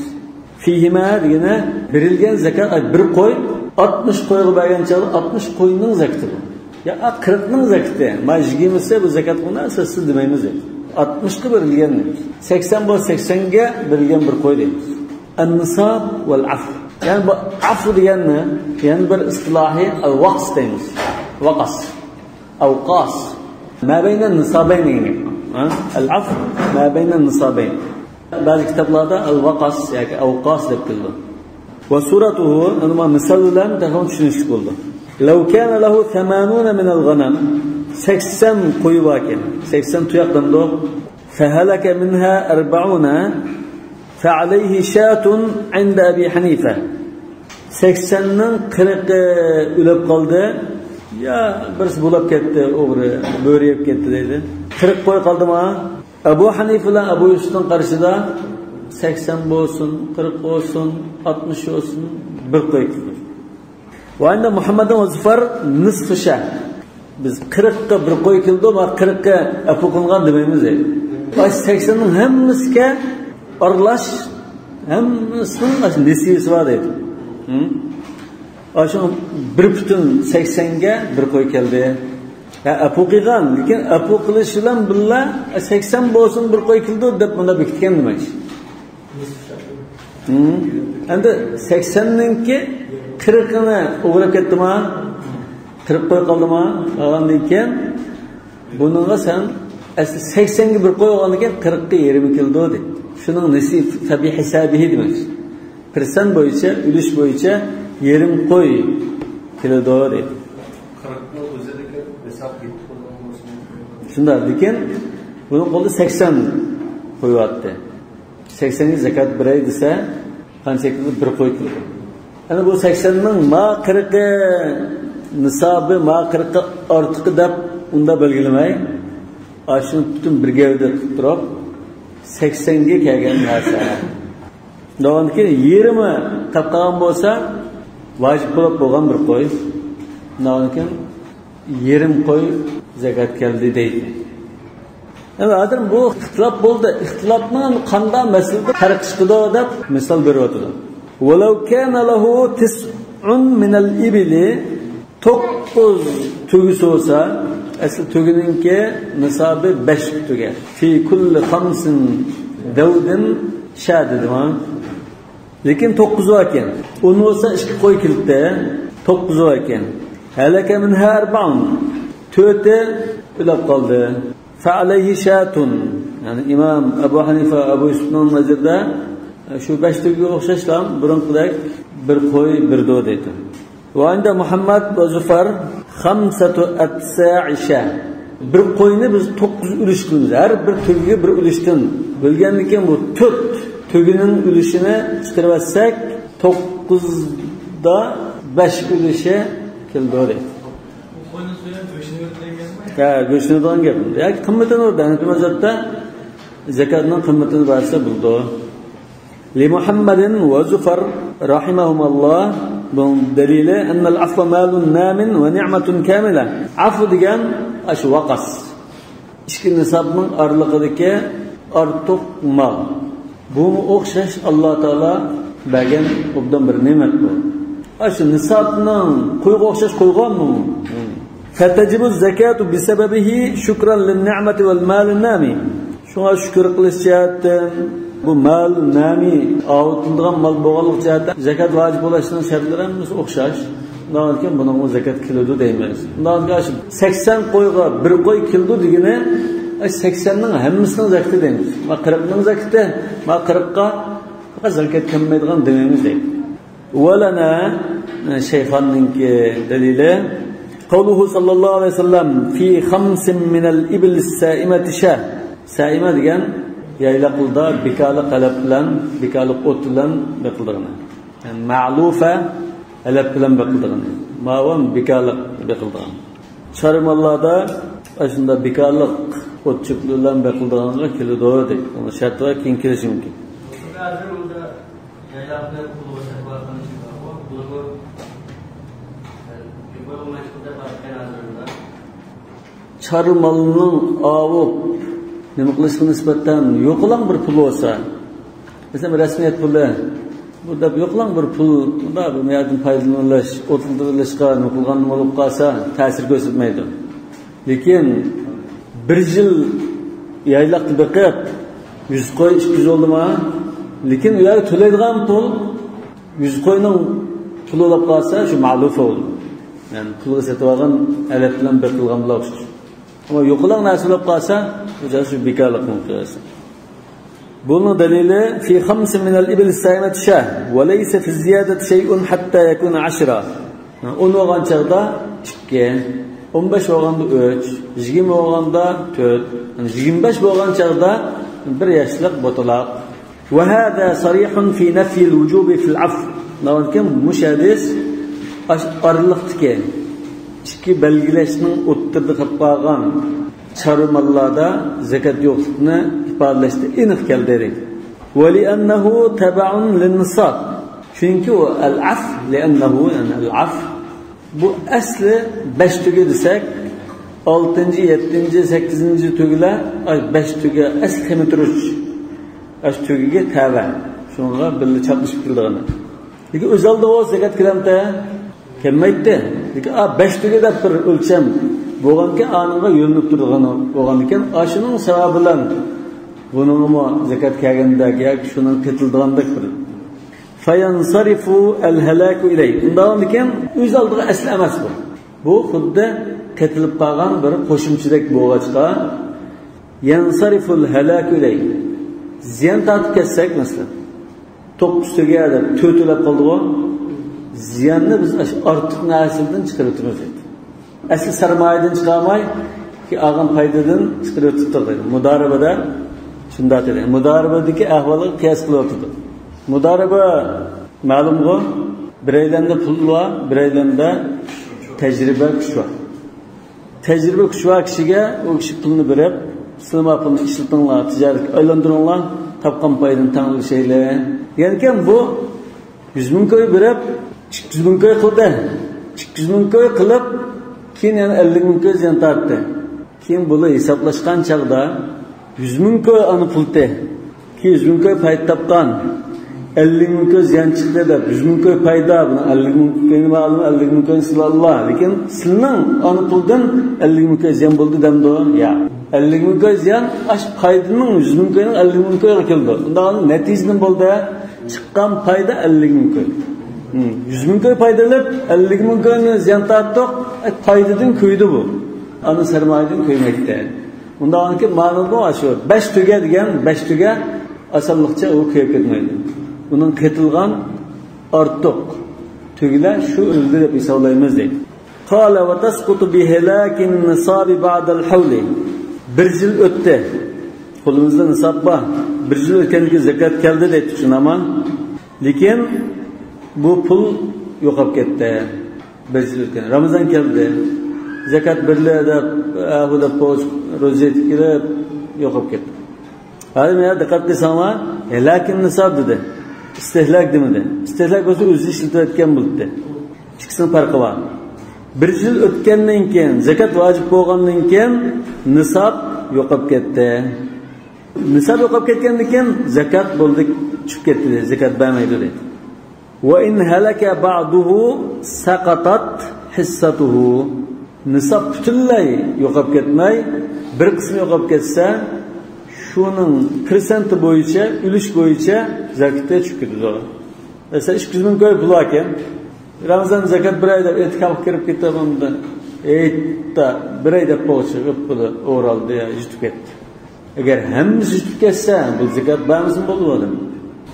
فيهما دېگىنى بېرىلگەن زاكات، ئاي، بىر قوي، ئاتمىش قويغا بەرگەن چاغدا ئاتمىش قوينىڭ زاكىتى بۇ. يا، قىرىقنىڭ زاكىتى. ما يىگىرمىسى بۇ زاكات قىلىنار، سىز، سىز دېمەيمىز. ئاتمىشقا بېرىلگەن. سەكسەن بولسا سەكسەنگە بېرىلگەن بىر قوي دەيمىز. النصاب والعفو. يەنى بۇ ئەفۇ دېگەننى يەنە بىر ئىستىلاھىي ئەل ۋەقەس دەيمىز. ۋەقەس. ئەۋقەس. ما بەينە نىسابەين دېگەن گەپ. ھە؟ ئەل ئەفۇ ما بەينە نىسابەين. بەزى كىتابلاردا ئەل ۋەقەس ياكى ئەۋقەس دەپ كېلىدۇ. ۋە سۇرەتۇھۇ، ئەمما مىسال بىلەن تېخىمۇ چۈشىنىشلىك بولىدۇ. لو كان له ثمانون من الغنم، سەكسەن قويى باركەن، سەكسەن تۇياق دەمدۇ. فهلك منها أربعون فعليه شاة عند أبي حنيفة. سەكسەننىڭ قىرىقى ئۆلۈپ قالدى. يا بىرسى بولاپ كەتتى، ئوغرى، بۆرە يەپ كەتتى دەيدۇ. قىرىق قوي قالدىما؟ ئەبۇ ھەنىفە بىلەن ئەبۇ يۈسۈپنىڭ قارىشىدا سەكسەن بولسۇن، قىرىق بولسۇن، ئاتمىش بولسۇن، بىر قوي كېلىدۇ. ۋە ئىندە مۇھەممەدىن ۋە زۇفەر نىسفۇ شاة. بىز قىرىققا بىر قوي كېلىدۇ، ما قىرىققا ئەپۇ قىلىنغان دېمەيمىز دەيدۇ. ئاشۇ سەكسەننىڭ ھەممىسىگە ئارىلاش، ھەممىسىنىڭ ئاشۇ نېسىۋىسى بار دەيدۇ. ھە؟ ئاشۇ بىر پۈتۈن سەكسەنگە بىر قوي كەلدى. ھە، ئەپۇ قىلغان، لېكىن ئەپۇ قىلىش بىلەن بىللە، سەكسەن بولسۇن، بىر قوي كېلىدۇ دەپ مۇنداق بېكىتكەن دېمەكچى. ھىم. ئەمدى سەكسەننىڭكى قىرىقىنى ئوغرىلاپ كەتتىما؟ قىرىق قوي قالدىما؟ قالغاندىن كېيىن بۇنىڭغا سەن ئەسلى سەكسەنگە بىر قوي بولغاندىن كېيىن قىرىققا يېرىمى كېلىدۇ دەيدۇ. شۇنىڭ نېسىپ فەبىھىسابىھى دېمەكچى. پىرسەنت بويىچە، ئۈلۈش بويىچە يېرىم قوي كېلىدۇ دەيدۇ. قىرىقنىڭ ئۆزىدىكى ھېساب يېتىپ قالغان بولسا. شۇنداق، لېكىن بۇنىڭ قولىدا سەكسەن قويۇۋاتتى. سەكسەنگە زاكات بېرەي دېسە، قانچە كېلىدۇ؟ بىر قوي كېلىدۇ. يەنى بۇ سەكسەننىڭ ما قىرىقى نىسابى، ما قىرىقى ئارتۇقى دەپ ئۇنداق بەلگىلىمەي، ئاشۇنى پۈتۈن بىر گەۋدە قىلىپ تۇرۇپ، سەكسەنگە كەلگەن نەرسە. دەۋامدىكى يېرىمى تاپقان بولسا، ۋاجىپ بولۇپ بولغان بىر قوي. دەۋامدىكى يېرىم قوي زاكات كەلدى دەيدۇ. ئەمما ھازىر بۇ ئىختىلاپ بولدى. ئىختىلاپنىڭ قانداق مەسىلىدە پەرق چىقىدۇ دەپ مىسال بېرىۋاتىدۇ. ولو كان له تسع من الإبل، توققۇز تۆگىسى بولسا، ئەسلى تۆگىنىڭكى نىسابى بەش تۆگە. في كل خمس ذود شاة دېدىما؟ لېكىن توققۇز بار ئىكەن. ئۇنى بولسا ئىككى قوي كېلىپتۇ. توققۇز بار ئىكەن. هلك منها أربع. تۆتى ئۆلۈپ قالدى. فعليه شاة. يەنى ئىمام ئەبۇ ھەنىفە، ئەبۇ يۈسۈپنىڭ نەزىرىدە شۇ بەش تۆگىگە ئوخشاشلا بۇرۇنقىدەك بىر قوي بېرىدۇ دەيدۇ. وعند محمد وزفر خمسة أتساع شاة. بىر قوينى بىز توققۇز ئۈلۈش قىلىمىز. ھەر بىر تۆگىگە بىر ئۈلۈشتىن بۆلگەندىن كېيىن بۇ تۆت تۆگىنىڭ ئۈلۈشىنى چىقىرىۋەتسەك، توققۇزدا بەش ئۈلۈشى كېلىدۇ دەيدۇ. ھە، گۆشىنى دېگەن گەپ. ياكى قىممىتىنى ئۇردا، ھەنەفىي مەزھەپتە زاكاتنىڭ قىممىتىنى بەرسە بولىدۇ. لمحمد وزفر رحمهما الله، بۇنىڭ دەلىلى، أن العفو مال نام ونعمة كاملة. ئەفۇ دېگەن ئاشۇ ۋەقەس. ئىككى نىسابنىڭ ئارىلىقىدىكى ئارتۇق مال. بۇمۇ ئوخشاش ئاللا تائالا بەرگەن ئوبدان بىر نېمەت بۇ. ئاشۇ نىسابنىڭ قويغا ئوخشاش قويغانمۇ؟ فتجب الزكاة بسببه شكرا للنعمة والمال النامي. شۇڭا شۈكۈر قىلىش جەھەتتىن، بۇ مال نامى ئاۋۇتۇلىدىغان مال بولغانلىق جەھەتتىن زاكات ۋاجىپ بولۇشنىڭ شەرتلىرى ھەممىسى ئوخشاش. شۇنداقتىن بۇنىڭغا زاكات كېلىدۇ دەيمىز. شۇنداقتىن سەكسەن قويغا بىر قوي كېلىدۇ دېگىنى، سەكسەننىڭ ھەممىسىنىڭ زاكىتى دەيمىز. ما قىرىقنىڭ زاكىتى، ما قىرىققا زاكات كەلمەيدىغان دېمەيمىز دەيدۇ. ۋە لەنا، شەيخاننىڭكى دەلىلى، قەۋلۇھۇ سەللەللاھۇ ئەلەيھى ۋەسەللەم، فى خەمسىن مىنەل ئىبىلىس سائىمەتى شاة. سائىمە دېگەن يايلاقلىدا بىكارلىق ھەلەپ بىلەن، بىكارلىق ئوت بىلەن بېقىلىدىغىنى. يەنى مەلۇفە ھەلەپ بىلەن بېقىلىدىغىنى. ماۋۇ بىكارلىق بېقىلىدىغان. چارۋىلاردا ئاشۇنداق بىكارلىق ئوت-چۆپ بىلەن بېقىلىدىغانغا كېلىدۇ دەيدۇ. ئۇنىڭ شەرتى بار، كېيىن كېلىشى مۇمكىن. چارۋا مالنىڭ ئاۋۇپ نېمە قىلىشقا نىسبەتەن يوقىلاڭ بىر پۇل بولسا، مەسىلەن، رەسمىيەت پۇلى، بۇ دەپ يوقلاڭ بىر پۇل، بۇندا بىر يەردىن پايدىلىنىش، ئولتۇرۇۋېلىشقا نېمە قىلغان بولۇپ قالسا، تەسىر كۆرسەتمەيدۇ. لېكىن بىر يىل يايلاقتا بېقىپ، يۈز قوي، ئىككى يۈز بولدىمۇ؟ لېكىن ئۇ يەرگە تۆلەيدىغان پۇل، يۈز قوينىڭ پۇلى بولۇپ قالسا، شۇ مەلۇفە بولىدۇ. يەنى پۇلغا سېتىۋالغان ئەلەت بىلەن بېقىلغان بىلەن ئوخشاش. ئەمما يوقىلاڭ نەرسە بولۇپ قالسا، بۇ جاي شۇ بىكارلىقنى قىلىۋەتسە. بۇنىڭ دەلىلى، في خمس من الإبل السائمة شاة، وليس في الزيادة شيء حتى يكون عشرة. ئون بولغان چاغدا ئىككى، ئون بەش بولغاندا ئۈچ، يىگىرمە بولغاندا تۆت، يەنى يىگىرمە بەش بولغان چاغدا بىر ياشلىق بوتىلاق. وهذا صريح في نفي الوجوب في العفو. ناۋادا مۇشۇ ھەدىس ئاش-، ئارىلىقتىكى ئىككى بەلگىلەشنىڭ ئوتتۇرىدا قېلىپ قالغان چارۋا ماللاردا زاكات يوقلۇقىنى ئىپادىلەشتە ئېنىق كەلدى. ولأنه تبع للنصاب. چۈنكى ئۇ العفو، لأنه، يەنى العفو. بۇ ئەسلى بەش تۆگە دېسەك، ئالتىنچى، يەتتىنچى، سەككىزىنچى تۆگىلەر، ئاي، بەش تۆگە ئەسلى خېمىر تۇرۇش، ئاشۇ تۆگىگە تەۋە. شۇنىڭغا بىللە چاپلىشىپ كېلىدىغىنى. لېكىن ئۆز ئالدىغا زاكات كېلەمتى؟ كەلمەيتتى. لېكىن، ئا، بەش تۆگە دەپ بىر ئۆلچەم بولغانكەن، ئانىڭغا يۆنىلىپ تۇرىدىغان بولغاندىكىن، ئاشۇنىڭ سەۋەبى بىلەن بۇنىڭغىمۇ زاكات كەلگەندەك ياكى شۇنىڭ قېتىلىدىغاندەك بىر. فينصرف الهلاك إليه. ئۇنداقتىكىن ئۆز ئالدىغا ئەسلى ئەمەس بۇ. بۇ خۇددى قېتىلىپ قالغان بىر قوشۇمچىدەك بولغاچقا، ينصرف الهلاك إليه. زىيان تارتىپ كەتسەك، مەسىلەن، توققۇز تۆگە دەپ تۆت تۆلەپ قالدىغۇ. زىياننى بىز ئاشۇ ئارتۇق نەرسىدىن چىقىرىۋېتىمىز دەيدۇ. ئەسلى سەرمايىدىن چىقارماي، كېيىن ئالغان پايدىدىن چىقىرىۋېتىپتۇ دەيدۇ. مۇدارىبىدە شۇنداق دېدى. مۇدارىبىدىكى ئەھۋالغا قىياس قىلىۋاتىدۇ. مۇدارىبە مەلۇمغۇ، بىرەيلەندە پۇل بار، بىرەيلەندە تەجرىبە، كۈچ بار. تەجرىبە، كۈچ بار كىشىگە ئۇ كىشى پۇلنى بېرىپ، سىلەرمۇ پۇلنى ئىشلىتىڭلار، تىجارەتكە ئايلاندۇرۇڭلار، تاپقان پايدىنى تەڭ ئۈلۈشەيلى دېگەنكەن، بۇ يۈز مىڭ كوي بېرىپ، ئىككى يۈز مىڭ كوي قىلدى. ئىككى يۈز مىڭ كوي قىلىپ، كېيىن يەنە ئەللىك مىڭ كوي زىيان تارتتى. كېيىن بۇلار ھېسابلاشقان چاغدا، يۈز مىڭ كوي ئانا پۇلتى، كېيىن يۈز مىڭ كوي پايدا تاپقان، ئەللىك مىڭ كوي زىيان چىقتى دەپ، يۈز مىڭ كوي پايدا، بۇنىڭ ئەللىك مىڭ كويىنى مەلۇم، ئەللىك مىڭ كويىنى سىلەرلا. لېكىن سىلىنىڭ ئانا پۇلدىن ئەللىك مىڭ كوي زىيان بولدى دەمدۇ؟ ياق. ئەللىك مىڭ كوي زىيان، ئاشۇ پايدىنىڭ يۈز مىڭ كويىنىڭ ئەللىك مىڭ كويغا كېلىدۇ. ئۇنداق نەتىجە نېمە بولدى؟ چىققان پايدا ئەللىك مىڭ كوي. ھىم، يۈز مىڭ كوي پايدا ئېلىپ، ئەللىك مىڭ كوينى زىيان تارتتۇق. ئە، پايدىدىن كۆيدى بۇ. ئانا سەرمايىدىن كۆيمەيتتى. ئۇنداقكى مەنىدە شۇ بەش تۆگە دېگەن، بەش تۆگە ئاسانلىقچە ئۇ كۆيۈپ كەتمەيدۇ. ئۇنىڭ قېتىلغان ئارتۇق تۆگىلەر شۇ ئۆلدى دەپ ھېسابلايمىز دەيدۇ. قال وتسقط بهلاك النصاب بعد الحول. بىر يىل ئۆتتى. قولىمىزدا نىساب بار. بىر يىل ئۆتكەندىن كېيىن زاكات كەلدى دەيتتۇق شۇنداقمۇ؟ لېكىن بۇ پۇل يوقاپ كەتتى. بىر يىل ئۆتكەن. رامىزان كەلدى. زاكات بېرىلە دەپ، ئەھۇ دەپ، روزا ئېتىپ كېلىپ يوقاپ كەتتى. ھازىر مانا دىققەت قىلساڭلار، ھەلاكىن نىساب دېدى. ئىستىھلاك دېمىدى. ئىستىھلاك بولسا ئۆزى ئىشلىتىۋەتكەن بولاتتى. ئىككىسىنىڭ پەرقى بار. بىر يىل ئۆتكەندىن كېيىن، زاكات ۋاجىپ بولغاندىن كېيىن نىساب يوقاپ كەتتى. نىساب يوقاپ كەتكەندىن كېيىن زاكات بولدى، چۈشۈپ كەتتى، زاكات بەرمەيدۇ دەيدۇ. وإن هلك بعضه سقطت حصته. نىساب پۈتۈنلەي يوقاپ كەتمەي، بىر قىسمى يوقاپ كەتسە، شۇنىڭ پىرسەنتى بويىچە، ئۈلۈش بويىچە زاكىتى چۈشۈپ كېتىدۇ. مەسىلەن، ئىككى يۈز مىڭ كوي پۇل باركەن، رامىزان زاكات بېرەي دەپ ئېتىكاپقا كىرىپ كېتىپ، ئۇندا ئېيتتا بېرەي دەپ بولغۇچە ئۆپكىلى ئورالدى، يا يۈتۈپ كەتتى. ئەگەر ھەممىسى يۈتۈپ كەتسە، بۇ زاكات بەرمىسىمۇ بولىدۇ ئادەم.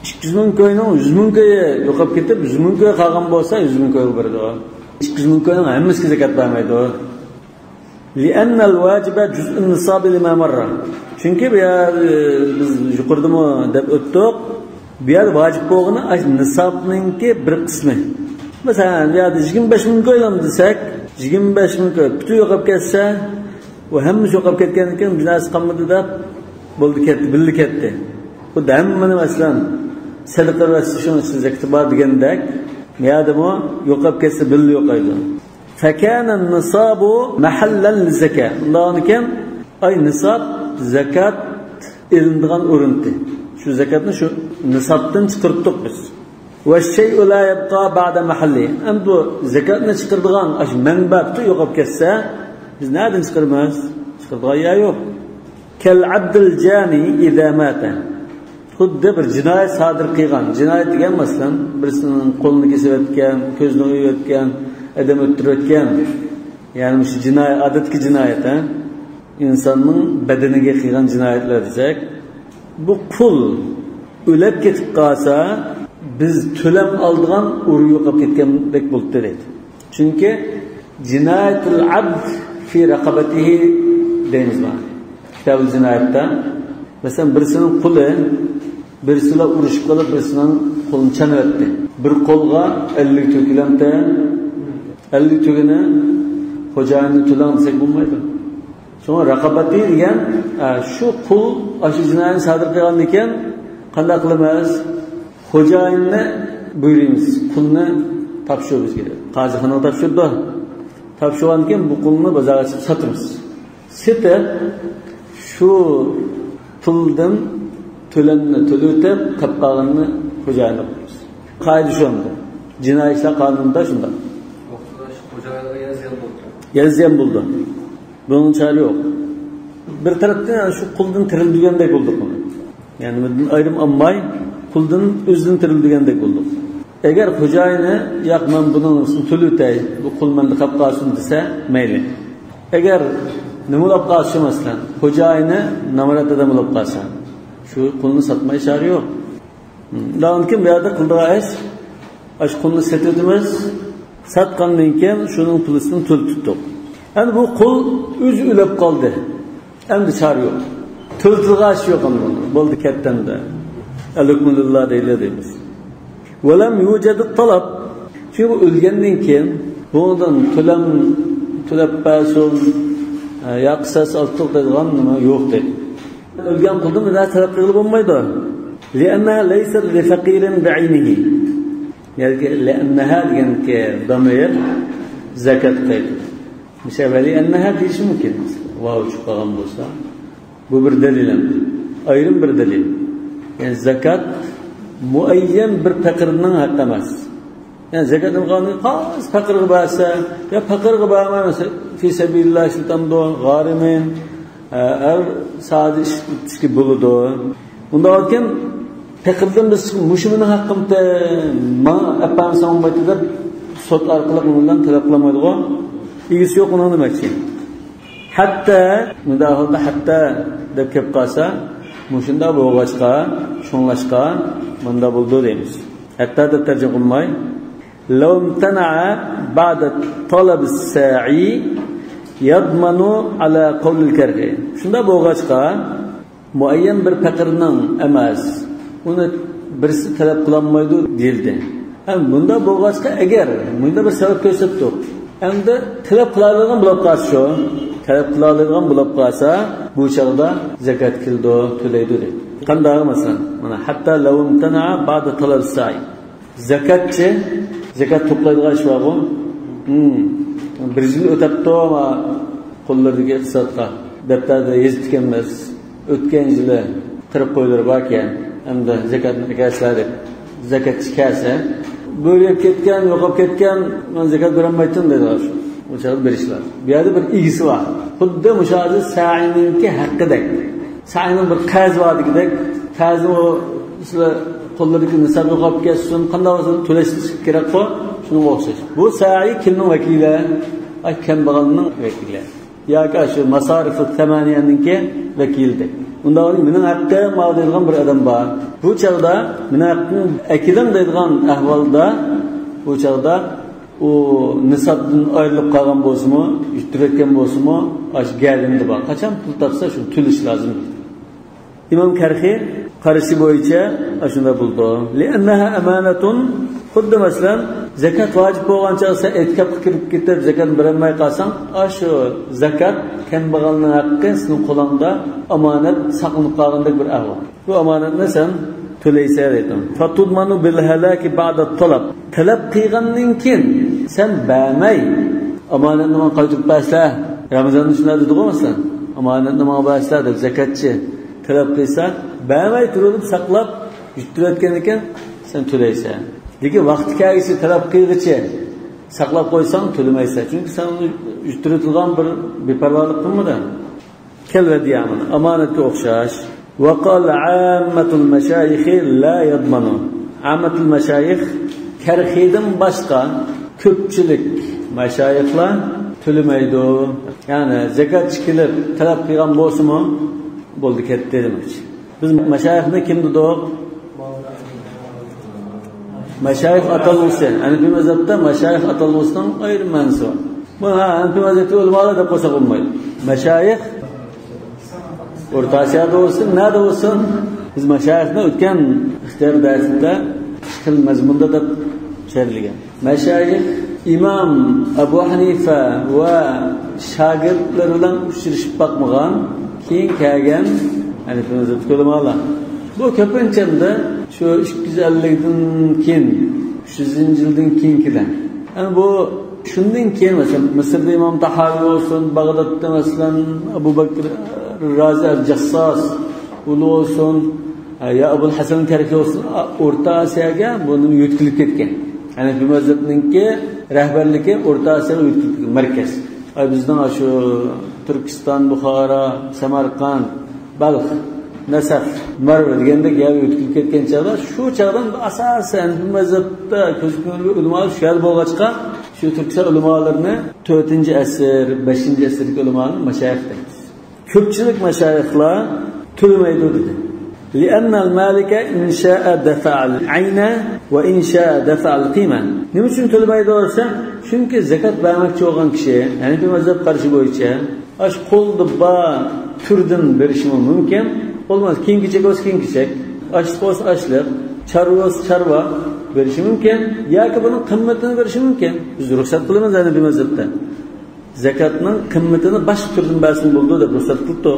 ئىككى يۈز مىڭ كوينىڭ يۈز مىڭ كويى يوقاپ كېتىپ، يۈز مىڭ كوي قالغان بولسا، يۈز مىڭ كويغا بېرىدۇ. ئىككى يۈز مىڭ كوينىڭ ھەممىسىگە زاكات بەرمەيدۇ. لأن الواجب جزء النصاب لما مر. چۈنكى بۇ يەر، بىز يۇقىرىدىمۇ دەپ ئۆتتۇق. بۇ يەردە ۋاجىپ بولغىنى ئاشۇ نىسابنىڭكى بىر قىسمى. مەسىلەن، بۇ يەردە يىگىرمە بەش مىڭ كويلام دېسەك، يىگىرمە بەش مىڭ كوي پۈتۈن يوقاپ كەتسە، ئۇ ھەممىسى يوقاپ كەتكەندىن كېيىن بىر نەرسە قالمىدى دەپ بولدى كەتتى، بىللە كەتتى. خۇددى ھەممىنى مەسىلەن سەدىقە بەرسە شۇنىڭ ئىچىدە زاكىتى بار دېگەندەك، بۇ يەردىمۇ يوقاپ كەتسە بىللە يوقايدۇ. فكان النصاب محلا للزكاة. ئۇنداقكەن، ئاي نىساب زاكات ئېلىنىدىغان ئورۇنتى. شۇ زاكاتنى شۇ نىسابتىن چىقىرتتۇق بىز. والشيء لا يبقى بعد محله. ئەمدى بۇ زاكاتنى چىقىرىدىغان ئاشۇ مەنبە پۈتۈن يوقاپ كەتسە، بىز نەدىن چىقىرىمىز؟ چىقىرىدىغان يەر يوق. كالعبد الجاني إذا مات. خۇددى بىر جىنايەت سادىر قىلغان، جىنايەت دېگەن، مەسىلەن، بىرسىنىڭ قولىنى كېسىۋەتكەن، كۆزىنى ئويۇۋەتكەن، ئادەم ئۆلتۈرۈۋەتكەن، يەنى مۇشۇ جىنايەت، ئادەتتىكى جىنايەت، ھە؟ ئىنساننىڭ بەدىنىگە قىلغان جىنايەتلەر دېسەك، بۇ قۇل ئۆلۈپ كېتىپ قالسا، بىز تۆلەم ئالىدىغان ئورۇن يوقاپ كەتكەندەك بولۇپتۇ دەيدۇ. چۈنكى جىنايەتۇل ئەبد فى رەقەبەتىھى دەيمىز مانا. كىتابۇل جىنايەتتە، مەسىلەن، بىرسىنىڭ قۇلى، بىرسىلا ئۇرۇشۇپ قېلىپ، بىرسىنىڭ قولىنى چانىۋەتتى. بىر قولغا ئەللىك تۆكۈلەمتە، ئەللىك تۆگىنى خوجايىننى تۆلەڭ دېسەك بولمايدۇ. شۇڭا رەقەبەتى دېگەن، ئە، شۇ قۇل ئاشۇ جىنايەتنى سادىر قىلغاندىكىن قانداق قىلىمىز؟ خوجايىننى بۇيرۇيمىز، قۇلنى تاپشۇرۇۋېتىش كېرەك. قازىخانىغا تاپشۇرىدۇ. تاپشۇرغاندىن كېيىن بۇ قۇلنى بازارغا چىقىپ ساتىمىز. سېتىپ، شۇ پۇلدىن تۆلەمنى تۆلىتىپ، تاپقاننى خوجايىنغا قويىمىز. قائىدە شۇ ئەمدى. جىنايى ئىشلار قانۇنىدا شۇنداق. ئوقۇتقۇچى خوجايىنغا يەنە زىيان بولىدۇ. يەنە زىيان بولىدۇ. بۇنىڭ چارە يوق. بىر تەرەپتىن، يەنى شۇ قۇلدىن تىرىلدۈرگەندەك بولدۇق بۇنى. يەنى بۇندىن ئايرىم ئالماي، قۇلدىن ئۆزىدىن تىرىلدۈرگەندەك بولدۇق. ئەگەر خوجايىنى، ياق، مەن بۇنىڭ ئۈستىنى تۆلىتەي، بۇ قۇل مەندە قاپ قالسۇن دېسە، مەيلى. ئەگەر نېمە بولۇپ قالسا، مەسىلەن، خوجايىنى نامرات ئادەم بولۇپ قالسا، شۇ قۇلنى ساتماي چارە يوق. ئۇنداقتىن كېيىن بۇ يەردە قىلىدىغان ئىش، ئاشۇ قۇلنى سېتىۋېتىمىز، ساتقاندىن كېيىن شۇنىڭ پۇلىسىنى تۆلىتىپتۇق. ئەمدى بۇ قۇل ئۆزى ئۆلۈپ قالدى. ئەمدى چارە يوق. تۆلىتىدىغان ئىش يوق ئەمدى. بولدى، كەتتى ئەمدى. الحكم لله دەيلى دەيمىز. ولم يوجد الطلب. چۈنكى بۇ ئۆلگەندىن كېيىن بۇنىڭدىن تۆلەم، تۆلەپ بەرسۇن، يا قىساس ئالسۇن دەيدىغان نېمە يوق دەيدۇ. ئۆلگەن قۇلدىن بىر نەرسە تەلەپ قىلغىلى بولمايدۇ. لأنها ليست لفقير بعينه. يەنى لأنها دېگەنكى دامىر زاكات قىلىدۇ. مۇشۇ لأنها دېيىشى مۇمكىن. ۋاۋ چىقىپ قالغان بولسا. بۇ بىر دەلىل ئەمدى. ئايرىم بىر دەلىل. يەنى زاكات مۇئەييەن بىر پەقىرنىڭ ھەققى ئەمەس. يەنى زاكات ئالغاننى خاس پەقىرگە بەرسە، يا پەقىرگە بەرمەي، مەسىلەن، في سبيل الله ئىشلىتەمدۇ، غارىمىن، ئە، ھەر ساھەدە ئىشلىتىشكە بولىدۇ. ئۇنداق ئىكەن، پەقىردىن بىز مۇشۇ مېنىڭ ھەققىمتى، ماڭا ئەپ بەرمىسەڭ بولمايتتى دەپ سوت ئارقىلىق ئۇنىڭدىن تەلەپ قىلالمايدىغۇ. ئىگىسى يوق ئۇنىڭ دېمەكچى. ھەتتا، مۇنداق ھالدا ھەتتا دەپ كەپ قالسا، مۇشۇنداق بولغاچقا، شۇڭلاشقا، مۇنداق بولىدۇ دەيمىز. ھەتتا دەپ تەرجىمە قىلماي، لو امتنع بعد طلب الساعي يضمن على قول الكره. شۇنداق بولغاچقا، مۇئەييەن بىر پەقىرنىڭ ئەمەس، ئۇنى بىرسى تەلەپ قىلالمايدۇ دېيىلدى. ھەم مۇنداق بولغاچقا، ئەگەر مۇنداق بىر سەۋەب كۆرسەتتۇق، ئەمدى تەلەپ قىلالايدىغان بولۇپ قالسا شۇ، تەلەپ قىلالايدىغان بولۇپ قالسا، بۇ چاغدا زاكات كېلىدۇ، تۆلەيدۇ دەيدۇ. قانداق مەسىلەن؟ مانا، حتى لو امتنع بعد طلب السعي. زاكاتچى، زاكات توپلايدىغان ئىش بارغۇ. ھىم. بىر يىل ئۆتەپتۇ، ما، قوللىرىدىكى ئىقتىسادقا دەپتەردە يېزىپتىكەنمىز. ئۆتكەن يىلى قىرىپ قويلىرى باركەن، ئەمدى زاكاتنى ئەكەلسىلەر دەپ. زاكاتچى كەلسە، بۆلۈپ كەتكەن، يوقاپ كەتكەن، مەن زاكات بېرەلمەيتتىم دەيدىغان شۇ. ئۇ چاغدا بېرىشلار. بۇ يەردە بىر ئىگىسى بار. خۇددى مۇشۇ ھازىر سەئىنىڭكى ھەققىدەك. سەئىنىڭ بىر قەرزى بار دېگۈدەك، قەرزنى ئۇ سىلەر قوللىرىدىكى نىساب يوقاپ كەتسۇن، قانداق بولسا تۆلەش كېرەكقۇ، شۇنىڭغا ئوخشاش. بۇ سەئى كىمنىڭ ۋەكىلى؟ ئاي، كەمبەغالنىڭ ۋەكىلى. ياكى شۇ ماسارىفۇ سەمانىيەنىڭكى ۋەكىلى. ئۇنداق بولسا مېنىڭ ھەققىم ماڭا دەيدىغان بىر ئادەم بار. بۇ چاغدا مېنىڭ ھەققىمنى ئەكېلىڭ دەيدىغان ئەھۋالدا، بۇ چاغدا ئۇ نىسابتىن ئايرىلىپ قالغان بولسىمۇ، يىتتۈرۈۋەتكەن بولسىمۇ، ئاشۇ گەدىنىدە بار. قاچان پۇل تاپسا، شۇنى تۆلىشى لازىم. ئىمام كەرخى قارىشى بويىچە ئاشۇنداق بولىدۇ. لأنها أمانة. خۇددى مەسىلەن، زاكات ۋاجىپ بولغان چاغدا سەن ئېتىكاپقا كىرىپ كېتىپ، زاكاتنى بېرەلمەي قالساڭ، ئاشۇ زاكات كەمبەغەلنىڭ ھەققى، سېنىڭ قولۇڭدا ئامانەت ساقلىنىپ قالغاندەك بىر ئەھۋال. بۇ ئامانەتنى سەن تۆلەيسەن دەيدۇ. فتضمن بالهلاك بعد الطلب. تەلەپ قىلغاندىن كېيىن سەن بەرمەي، ئامانەتنى ماڭا قايتۇرۇپ بەرسىلە. رامىزاندا شۇنداق دېدىغۇ مەسىلەن، ئامانەتنى ماڭا بەرسىلە دەپ زاكاتچى تەلەپ قىلسا، بەرمەي تۇرۇپ ساقلاپ، يىتتۈرۈۋەتكەندىن كېيىن سەن تۆلەيسەن. لېكىن ۋاقتى كەلگۈچە، تەلەپ قىلغۇچە ساقلاپ قويساڭ، تۆلىمەيسەن. چۈنكى سەن ئۇنى يىتتۈرۈۋېتىلغان بىر بىپەرۋالىق قىلمىدىڭ. كەلۋەدىيە، ئامانەتكە ئوخشاش. وقال عامة المشايخ لا يضمن. ئاممەتۇل مەشايىخ، كەرخىدىن باشقا كۆپچىلىك مەشايىخلار تۆلىمەيدۇ. يەنى زەكات كېلىپ تەلەپ قىلغان بولسىمۇ، بولدى كەتتى دېمەكچى. بىز مەشايىخنى كىم دېدۇق؟ مەشايىخ ئاتالغۇسى. ھەنىفىي مەزھەپتە مەشايىخ ئاتالغۇسىنىڭ ئايرىم مەنىسى بار. بۇ، ھە، ھەنىفىي مەزھەپتىكى ئۆلىمالار دەپ قويساق بولمايدۇ. مەشايىخ ئورتا ئاسىيادا بولسۇن، نەدە بولسۇن، بىز مەشايىخنى ئۆتكەن ئىختىيار دەرسىمىزدە ئىككى خىل مەزمۇندا دەپ چۈشەندۈرگەن. مەشايىخ ئىمام ئەبۇ ھەنىفە ۋە شاگىرتلىرى بىلەن ئۇچرىشىپ باقمىغان، كېيىن كەلگەن ھەنىفىي مەزھەپتىكى ئۆلىمالار. بۇ كۆپىنچە ئەمدى شۇ ئىككى يۈز ئەللىكتىن كېيىن، ئۈچ يۈزىنچى يىلدىن كېيىنكىلەر. يەنى بۇ شۇندىن كېيىن، مەسىلەن، مىسىردا ئىمام تاھاۋى بولسۇن، باغدادتا، مەسىلەن، ئەبۇ بەكرى رازى ئەل جەسساس، ئۇلۇغ بولسۇن، يا ئەبۇل ھەسەن كەرخى بولسۇن، ئورتا ئاسىياغا بۇنى يۆتكىلىپ كەتكەن. ھەنەفىي مەزھەپنىڭكى رەھبەرلىكى ئورتا ئاسىياغا يۆتكىلىپ كەتكەن، مەركەز. ئاي، بىزنىڭ شۇ تۈركىستان، بۇخارا، سەمەرقەنت، بەلخ، نەسەف، مەرۋ دېگەندەك يەرگە يۆتكىلىپ كەتكەن چاغدا، شۇ چاغدىن ئاساسەن ھەنەفىي مەزھەپتە كۆزگە كۆرۈنگەن ئۆلىمالار شۇ يەردە بولغاچقا، شۇ تۈركىستان ئۆلىمالىرىنى تۆتىنچى ئەسىر، بەشىنچى ئەسىردىكى ئۆلىمالارنى مەشايىخ دەيمىز. كۆپچىلىك مەشايىخلار تۆلىمەيدۇ دېدى. لأن المالك إن شاء دفع العين وإن شاء دفع القيمة. نېمە ئۈچۈن تۆلىمەيدۇ دېسە، چۈنكى زەكات بەرمەكچى بولغان كىشى، ھەنىفىي مەزھەپ قارىشى بويىچە، ئاشۇ قولدا بار تۈردىن بېرىشىمۇ مۇمكىن. بولمىسا كىيىم-كېچەك بولسا كىيىم-كېچەك، ئاشلىق بولسا ئاشلىق، چارۋا بولسا چارۋا بېرىشى مۇمكىن. ياكى بۇنىڭ قىممىتىنى بېرىشى مۇمكىن. بىز رۇخسەت قىلىمىز ھەنىفىي مەزھەپتە. زەكاتنىڭ قىممىتىنى باشقا تۈردىن بەرسىمۇ بولىدۇ دەپ رۇخسەت قىلىپتۇ.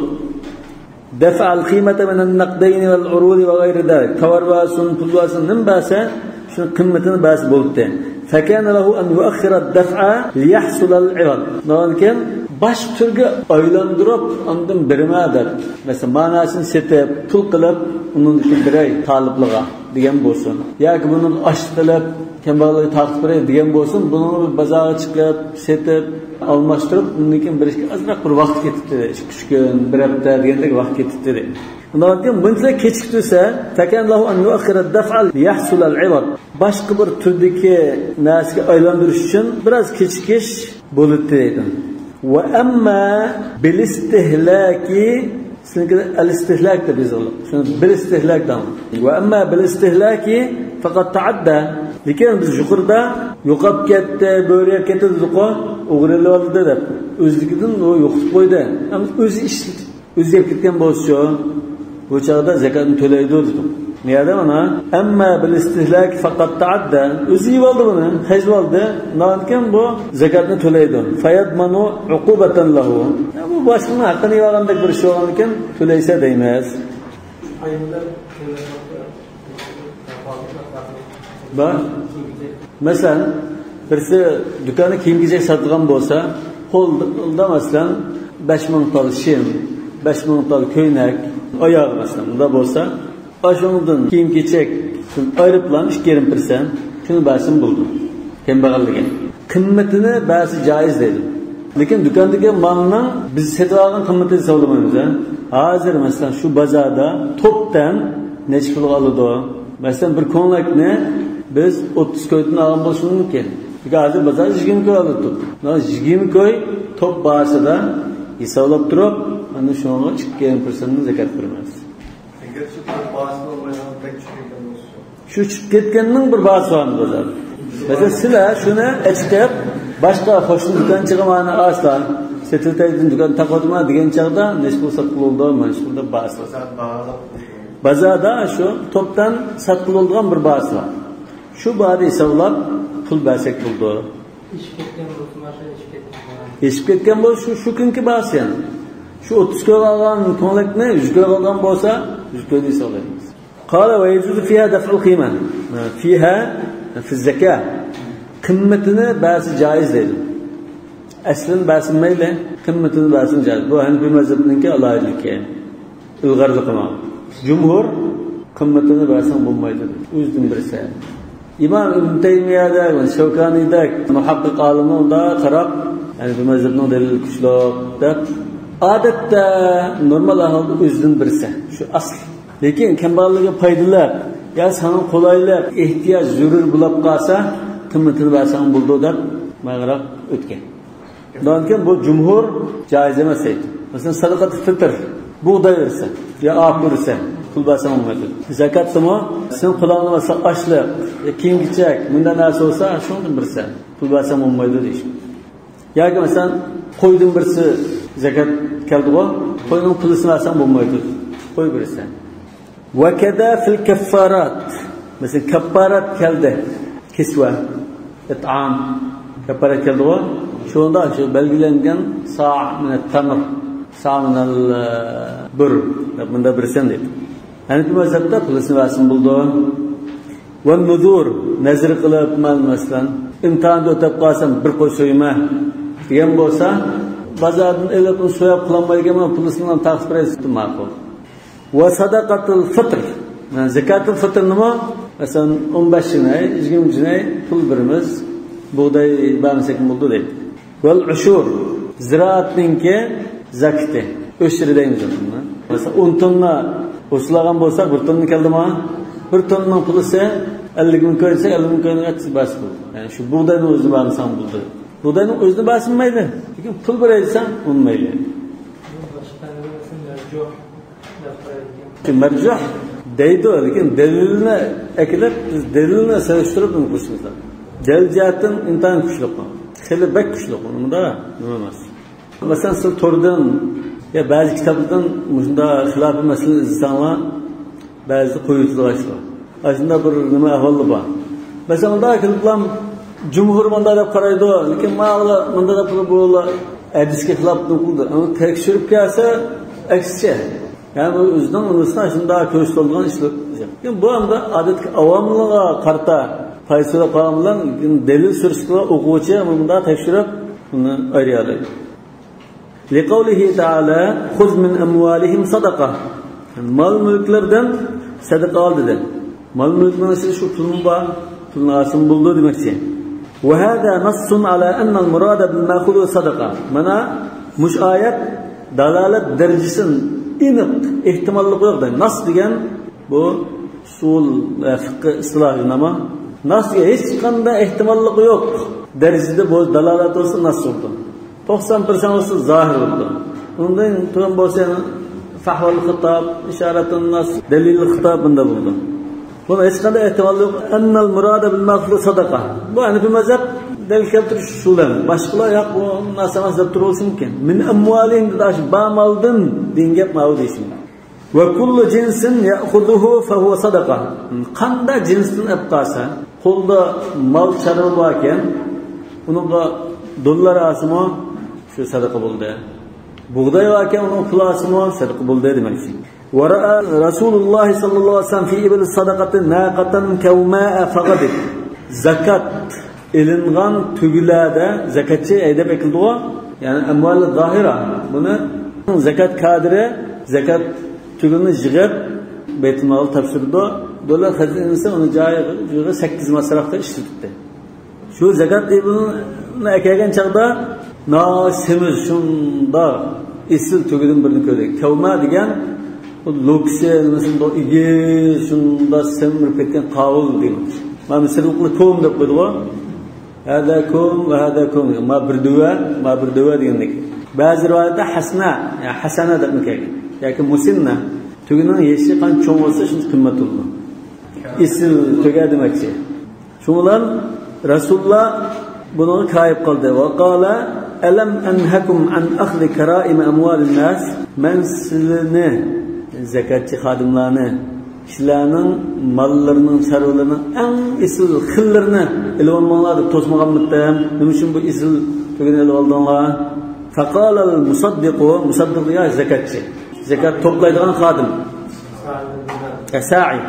دفع القيمة من النقدين والعروض وغير ذلك. تاۋار بەرسۇن، پۇل بەرسۇن، نېمە بەرسە، شۇنىڭ قىممىتىنى بەرسە بولدى. فكان له أن يؤخر الدفع ليحصل العوض. ئاندىن كېيىن باشقا تۈرگە ئايلاندۇرۇپ، ئاندىن بېرىمەن دەپ، مەسىلەن، ماناسىنى سېتىپ، پۇل قىلىپ، ئۇنىڭدىن كېيىن بېرەي تالىپلىغا دېگەن بولسۇن. ياكى بۇنى ئاش قىلىپ، كەمبەغەللەرگە تارقىتىپ بېرەي دېگەن بولسۇن، بۇنىڭغا بىر بازارغا چىقىپ، سېتىپ، ئالماشتۇرۇپ، ئۇنىڭدىن كېيىن بېرىشكە ئازراق بىر ۋاقىت كېتىپتۇ. ئىككى، ئۈچ كۈن، بىر ھەپتە دېگەندەك ۋاقىت كېتىپتۇ. ئۇنداق بۇنچىلىك كېچىكتۈرسە، فكان له أن يؤخر الدفع ليحصل العوض. باشقا بىر تۈردىكى نەرسىگە ئايلاندۇرۇش ئۈچۈن بىراز كېچىكىش بولىدۇ دەيدۇ. وأما بالاستهلاك، سىزنىڭكى الاستهلاك دەپ يېزىلغان. شۇنى بالاستهلاك دەڭ. وأما بالاستهلاك فقد تعدى. لېكىن بىز يۇقىرىدا يوقاپ كەتتى، بۆرە يەپ كەتتى دېدۇققۇ، ئوغرى ئېلىۋالدى دەپ. ئۆزلۈكىدىن ئۇ يوقىتىپ قويدى. ئەمما ئۆزى ئىشلىتىپ، ئۆزى يەپ كەتكەن بولسىچۇ؟ بۇ چاغدا زەكاتنى تۆلەيدۇ دېدۇق. نېمە دېدى مانا؟ أما بالاستهلاك فقد تعدى. ئۆزى يېۋالدى بۇنى، خەجلىۋالدى. ئۇنداقكەن بۇ زەكاتنى تۆلەيدۇ. فيضمن عقوبة له. يا، بۇ باشقىنىڭ ھەققىنى يېۋالغاندەك بىر ئىش بولغاندىكىن تۆلەيسەن دەيمىز. بار. مەسىلەن، بىرسى دۇكاندا كىيىم-كېچەك ساتىدىغان بولسا، قولدا، مەسىلەن، بەش مىڭ تال شىم، بەش مىڭ تال كۆينەك، ئاياغ، مەسىلەن، بۇنداق بولسا، ئاشۇنىڭدىن كىيىم-كېچەك ئايرىپلا ئىككى يېرىم پىرسەنت شۇنى بەرسىمۇ بولىدۇ. كەمبەغەللىكى. قىممىتىنى بەرسە جائىز دەيدۇ. لېكىن دۇكاندىكى مالنىڭ بىز سېتىۋالغان قىممىتىنى ھېسابلىمايمىز، ھە. ھازىر، مەسىلەن، شۇ بازاردا توپتەن نەچچە پۇلغا ئالىدۇ؟ مەسىلەن، بىر كۆڭلەكنى بىز ئوتتۇز كويدىن ئالغان بولۇشىمىز مۇمكىن. لېكىن ھازىر بازار يىگىرمە كوي ئالىدۇ. مانا يىگىرمە كوي توپ باھاسىدا ھېسابلاپ تۇرۇپ، ئەنە شۇنىڭغا ئىككى يېرىم پىرسەنتنى زەكات بېرىمىز. ئەگەر شۇ باھاسى بولمايدىغان بەك چۈشۈپ كەتكەن بولسا. شۇ چۈشۈپ كەتكەننىڭ بىر باھاسى بارمۇ بازاردا؟ مەسىلەن، سىلەر شۇنى ئەچىقىپ، باشقا قوشنا دۇكانچىغا مانا ئاستا سېتىۋېتەي دېدىم، دۇكان تاقىۋاتىمەن دېگەن چاغدا نەچچە پۇل ساتقىلى بولىدۇ، مانا شۇ پۇلدا باھاسى بار. بازاردا شۇ توپتان ساتقىلى بولىدىغان بىر باھاسى بار. شۇ باھادا ھېسابلاپ پۇل بەرسەك بولىدۇ. ئېشىپ كەتكەن بولسا، ماشىنا ئېشىپ كەتكەن. ئېشىپ كەتكەن بولسا، شۇ، شۇ كۈنكى باھاسى يەنە. شۇ ئوتتۇز كويغا ئالغان كۆڭلەكنى يۈز كويغا ئالغان بولسا، يۈز كوينى ھېسابلايمىز. قال ويجوز فيها دفع القيمة. فيها، في الزكاة. قىممىتىنى بەرسە جائىز دەيدۇ. ئەسلىنى بەرسە مەيلى، قىممىتىنى بەرسە جائىز. بۇ ھەنىفىي مەزھەپنىڭكى ئالاھىدىلىكى. ئىلغارلىقى مانا. جۇمھۇر قىممىتىنى بەرسەڭ بولمايدۇ. ئۆزىدىن بىرسى. ئىمام ئىبن تەيمىيەدەك، شەۋكانىيدەك مۇھەققىق ئالىملار ئۇنداق قاراپ، ھەنىفىي مەزھەپنىڭ دەلىلى كۈچلۈك دەپ، ئادەتتە نورمال ئەھۋالدا ئۆزىدىن بېرىسەن، شۇ ئەسلى. لېكىن كەمبەغەللىككە پايدىلىق يا ساڭا قولايلىق، ئېھتىياج زۆرۈر بولۇپ قالسا، قىممىتىنى بەرسەڭ بولىدۇ دەپ ماڭغىراق ئۆتكەن. ئۇندىن كېيىن بۇ جۇمھۇر جائىز ئەمەس دەيدۇ. مەسىلەن، سەدىقەتۇل فىتىر، بۇغداي بېرىسەن يا ئاق بېرىسەن، پۇل بەرسەڭ بولمايدۇ. زاكاتتىمۇ سېنىڭ قولۇڭدا بولسا ئاشلىق، يا كىيىم-كېچەك، مۇنداق نەرسە بولسا، شۇنىڭدىن بېرىسەن، پۇل بەرسەڭ بولمايدۇ دېيىش. ياكى مەسىلەن، قويدىن بىرسى زاكات كەلدىغۇ، قوينىڭ پۇلىسىنى بەرسەڭ بولمايدۇ، قوي بېرىسەن. ۋەكەزا فىل كەففارات. مەسىلەن، كەففارات كەلدى. كىسۋە، ئىتئام. كەففارات كەلدىغۇ. شۇندا شۇ بەلگىلەنگەن سا مىنەت تەمر، سا مىنەل، ئە، بۇر. مۇندا بىرسەن دەيدۇ. ھەنىفىي مەزھەپتە پۇلىسىنى بەرسىمۇ بولىدۇ. ۋە نۇزۇر، نەزىر قىلىپ، مەن مەسىلەن، ئىمتىھاندا ئۆتەپ قالسام بىر قوي سويىمەن دېگەن بولسا، بازاردىن ئېلىپ ئۇنى سوياپ قىلالمايدىكەنمەن، پۇلىسىنى تاقىتىپ بېرەي دېسە ماقۇل. ۋە سەدەقەتۇل فىتر. يەنى زەكاتۇل فىترنىمۇ، مەسىلەن، ئون بەش جىنەي، يىگىرمە جىنەي پۇل بېرىمىز، بۇغداي بەرمىسەكمۇ بولىدۇ دەيدۇ. ۋەل ئۇشۇر، زىرائەتنىڭكى زاكىتى، ئۆشرى دەيمىز بۇنى. مەسىلەن، ئون توننا ھوسۇل ئالغان بولساق، بىر توننا كەلدىمۇ؟ بىر توننىنىڭ پۇلىسى ئەللىك مىڭ كوي دېسە، ئەللىك مىڭ كوينى ئەتىسى بەرسە بولىدۇ. يەنى شۇ بۇغداينىڭ ئۆزىنى بەرمىسەڭ بولىدۇ. بۇغداينىڭ ئۆزىنى بەرسىمۇ مەيلى، لېكىن پۇل بېرەي دېسەڭ، ئۇنىمۇ مەيلى. شۇ مەرجۇھ دەيدۇ، لېكىن دەلىلنى ئەكېلىپ، بىز دەلىلنى سېلىشتۇرۇپ ئۇنى قىلىشىمىز لازىم. دەلىل جەھەتتىن ئىنتايىن كۈچلۈك. خېلى بەك كۈچلۈك. ئۇنىڭدا نېمە ئەمەس. مەسىلەن، سىز توردىن يا بەزى كىتابلاردىن مۇشۇنداق خىلاپىي مەسىلىنى ئىزدىسەڭلار، بەزىدە قويۇۋېتىدىغان ئىشلار. ئاشۇنداق بىر نېمە ئەھۋاللار بار. مەسىلەن، مۇنداق كېلىپلا جۇمھۇر مۇنداق دەپ قارايدۇ، لېكىن ماۋۇلار مۇنداق دەپ بۇلار ھەدىسكە خىلاپ قىلىدۇ. ئەمما تەكشۈرۈپ كەلسە، ئەكسىچە. يەنى ئۇ ئۆزىنىڭ ئۇنىسىدا شۇنداق كۆرسىتىلىدىغان ئىشلار. لېكىن بۇ ئەمدى ئادەتتىكى ئاۋاملىققا قارىتا پايدىسىز بولۇپ قالغان بىلەن، دەلىل سۈرۈشتە ئوقۇغۇچى مۇنداق تەكشۈرۈپ، بۇنى ئايرىيالايدۇ. لقوله تعالى: خذ من أموالهم صدقة. مال-مۈلۈكلىرىدىن سەدىقە ئال دېدى. مال-مۈلۈكنىڭ ئىچىدە شۇ پۇلمۇ بار، پۇلنى ئالسىمۇ بولىدۇ دېمەكچى. وهذا نص على أن المراد بالمأخوذ صدقة. مانا مۇشۇ ئايەت دالالەت دەرىجىسىنى ئېنىق، ئېھتىماللىقى يوق دەيدۇ. ناس دېگەن بۇ ئۇسۇل ۋە فىقھى ئىستىلاھى نېمە؟ ناس دېگەن ھېچقانداق ئېھتىماللىقى يوق دەرىجىدە بۇ دالالەت بولسا ناس بولىدۇ. توقسان پىرسەنت بولسا زاھىر بولىدۇ. ئۇندىن تۆۋەن بولسا يەنە فەھۋەل خىتاب، ئىشارەتۇن ناس، دەلىل خىتاب بۇنداق بولىدۇ. بۇنىڭ ھېچقانداق ئېھتىمالى يوق. أن المراد بالمأخوذ صدقة. بۇ ھەنىفىي مەزھەپ دەلىل كەلتۈرۈش ئۇسۇلى. باشقىلار ياق، بۇ ناس ئەمەس دەپ تۇرۇۋالسا مۇمكىن. من أموالهم دېدى، ئاشۇ بار مالدىن دېگەن گەپ ماۋۇ دېيىشىم. وكل جنس يأخذه فهو صدقة. قانداق جىنستىن ئېلىپ قالسا، قولدا مال چارۋا باركەن، ئۇنىڭغا دوللار ئالسىمۇ شۇ سەدىقە بولدى. بۇغداي باركەن، ئۇنىڭغا پۇل ئالسىمۇ سەدىقە بولدى دېمەكچى. ورأى رسول الله صلى الله عليه وسلم في إبل الصدقة ناقة كوماء فغضب. زاكات ئېلىنغان تۆگىلەردە زاكاتچى ھەيدەپ ئەكېلىدىغۇ، يەنى ئەمۋالى زاھىرە. بۇنى زاكات كادىرى زاكات تۆگىنى يىغىپ، بەيتۇلمالغا تاپشۇرىدۇ. دۆلەت خەزىنىسى ئۇنى جايىغا سەككىز مەسرەپكە ئىشلىتىپتۇ. شۇ زاكات ئېلىنىپ ئەكەلگەن چاغدا ناھايىتى سېمىز، شۇنداق ئېسىل تۆگىدىن بىرنى كۆردى. كەۋما دېگەن بۇ لوكىسى، نېمىسى، بۇ ئېگىز، شۇنداق سېمىرىپ كەتكەن قاۋۇل دېگەن. مانا مىسىرلىقلار كوم دەپ قويدىغۇ. ھەدە كوم ۋە ھەدە كوم دېگەن. ما بىر دۆۋە، ما بىر دۆۋە دېگەندەك. بەزى رىۋايەتتە ھەسنە، يا ھەسەنە دەپمۇ كەلگەن. ياكى مۇسىننە. تۆگىنىڭ يېشى قانچە چوڭ بولسا، شۇنچە قىممەت بولىدۇ. ئېسىل تۆگە دېمەكچى. شۇنىڭ بىلەن رەسۇلۇللا بۇنىڭغا كايىپ قالدى. وقال: ألم أنهكم عن أخذ كرائم أموال الناس؟ مەن سىلىنى، زاكاتچى خادىملارنى، كىشىلەرنىڭ ماللىرىنىڭ، چارۋىلىرىنىڭ ئەڭ ئېسىل خىللىرىنى ئېلىۋالماڭلار دەپ توسمىغانمىدىم؟ نېمە ئۈچۈن بۇ ئېسىل تۆگىنى ئېلىۋالدىڭلار؟ فقال المصدق، مۇسەددىق دېگەن زاكاتچى، زاكات توپلايدىغان خادىم، سائى.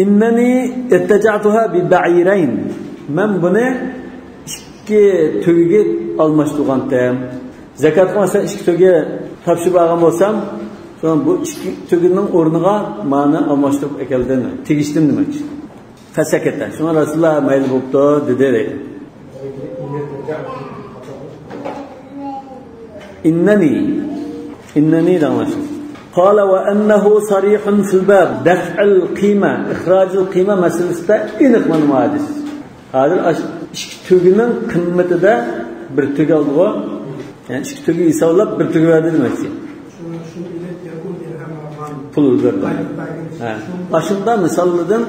إنني ابتجعتها ببعيرين. مەن بۇنى ئىككى تۆگىگە ئالماشتۇرغانتىم. زاكاتقا مەسىلەن ئىككى تۆگە تاپشۇرۇپ ئالغان بولسام، سوراڭ بۇ ئىككى تۆگىنىڭ ئورنىغا مانا ئالماشتۇرۇپ ئەكەلدىم، تېگىشتىم دېمەكچى. فسكت. شۇڭا رەسۇلۇللا مەيلى بوپتۇ دېدى. إنني، إنني دەڭلاشىڭ. قال وأنه صريح في الباب، دفع القيمة، إخراج القيمة مەسىلىسىدە ئېنىق مانا بۇ ھەدىس. ھازىر ئاش-، ئىككى تۆگىنىڭ قىممىتىدە بىر تۆگە ئالدىغۇ. يەنى ئىككى تۆگە ھېسابلاپ بىر تۆگە بەردى دېمەكچى. پۇل بەردى. ھە. ئاشۇنداق مىساللاردىن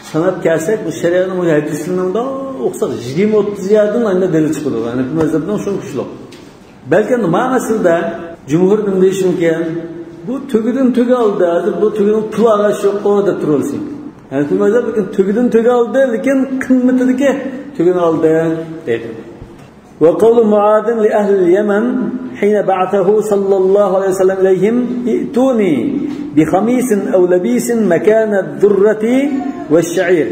ساناپ كەلسەك، بۇ شەرىئەتنىڭ بۇ ھەدىسلىرىنىڭ ئوخشاش يىگىرمە ئوتتۇز يەردىن ئەندى دەلىل چىقىدۇ. ھەنەفىي مەزھەبنىڭ شۇ كۈچلۈك. بەلكى ما مەسىلىدە جۇمھۇر نېمە دېيىشىمكىن؟ بۇ تۆگىدىن تۆگە ئالدى، ھازىر بۇ تۆگىنىڭ پۇل ئاغاش يوققۇ دەپ تۇرۇۋالسۇن. يەنى بۇ مەزھەپ لېكىن تۆگىدىن تۆگە ئالدى، لېكىن قىممىتىدىكى تۆگىنى ئالدى دەيدۇ. وقول معاذ لأهل اليمن حين بعثه صلى الله عليه وسلم إليهم: ائتوني بخميس أو لبيس مكان الذرة والشعير.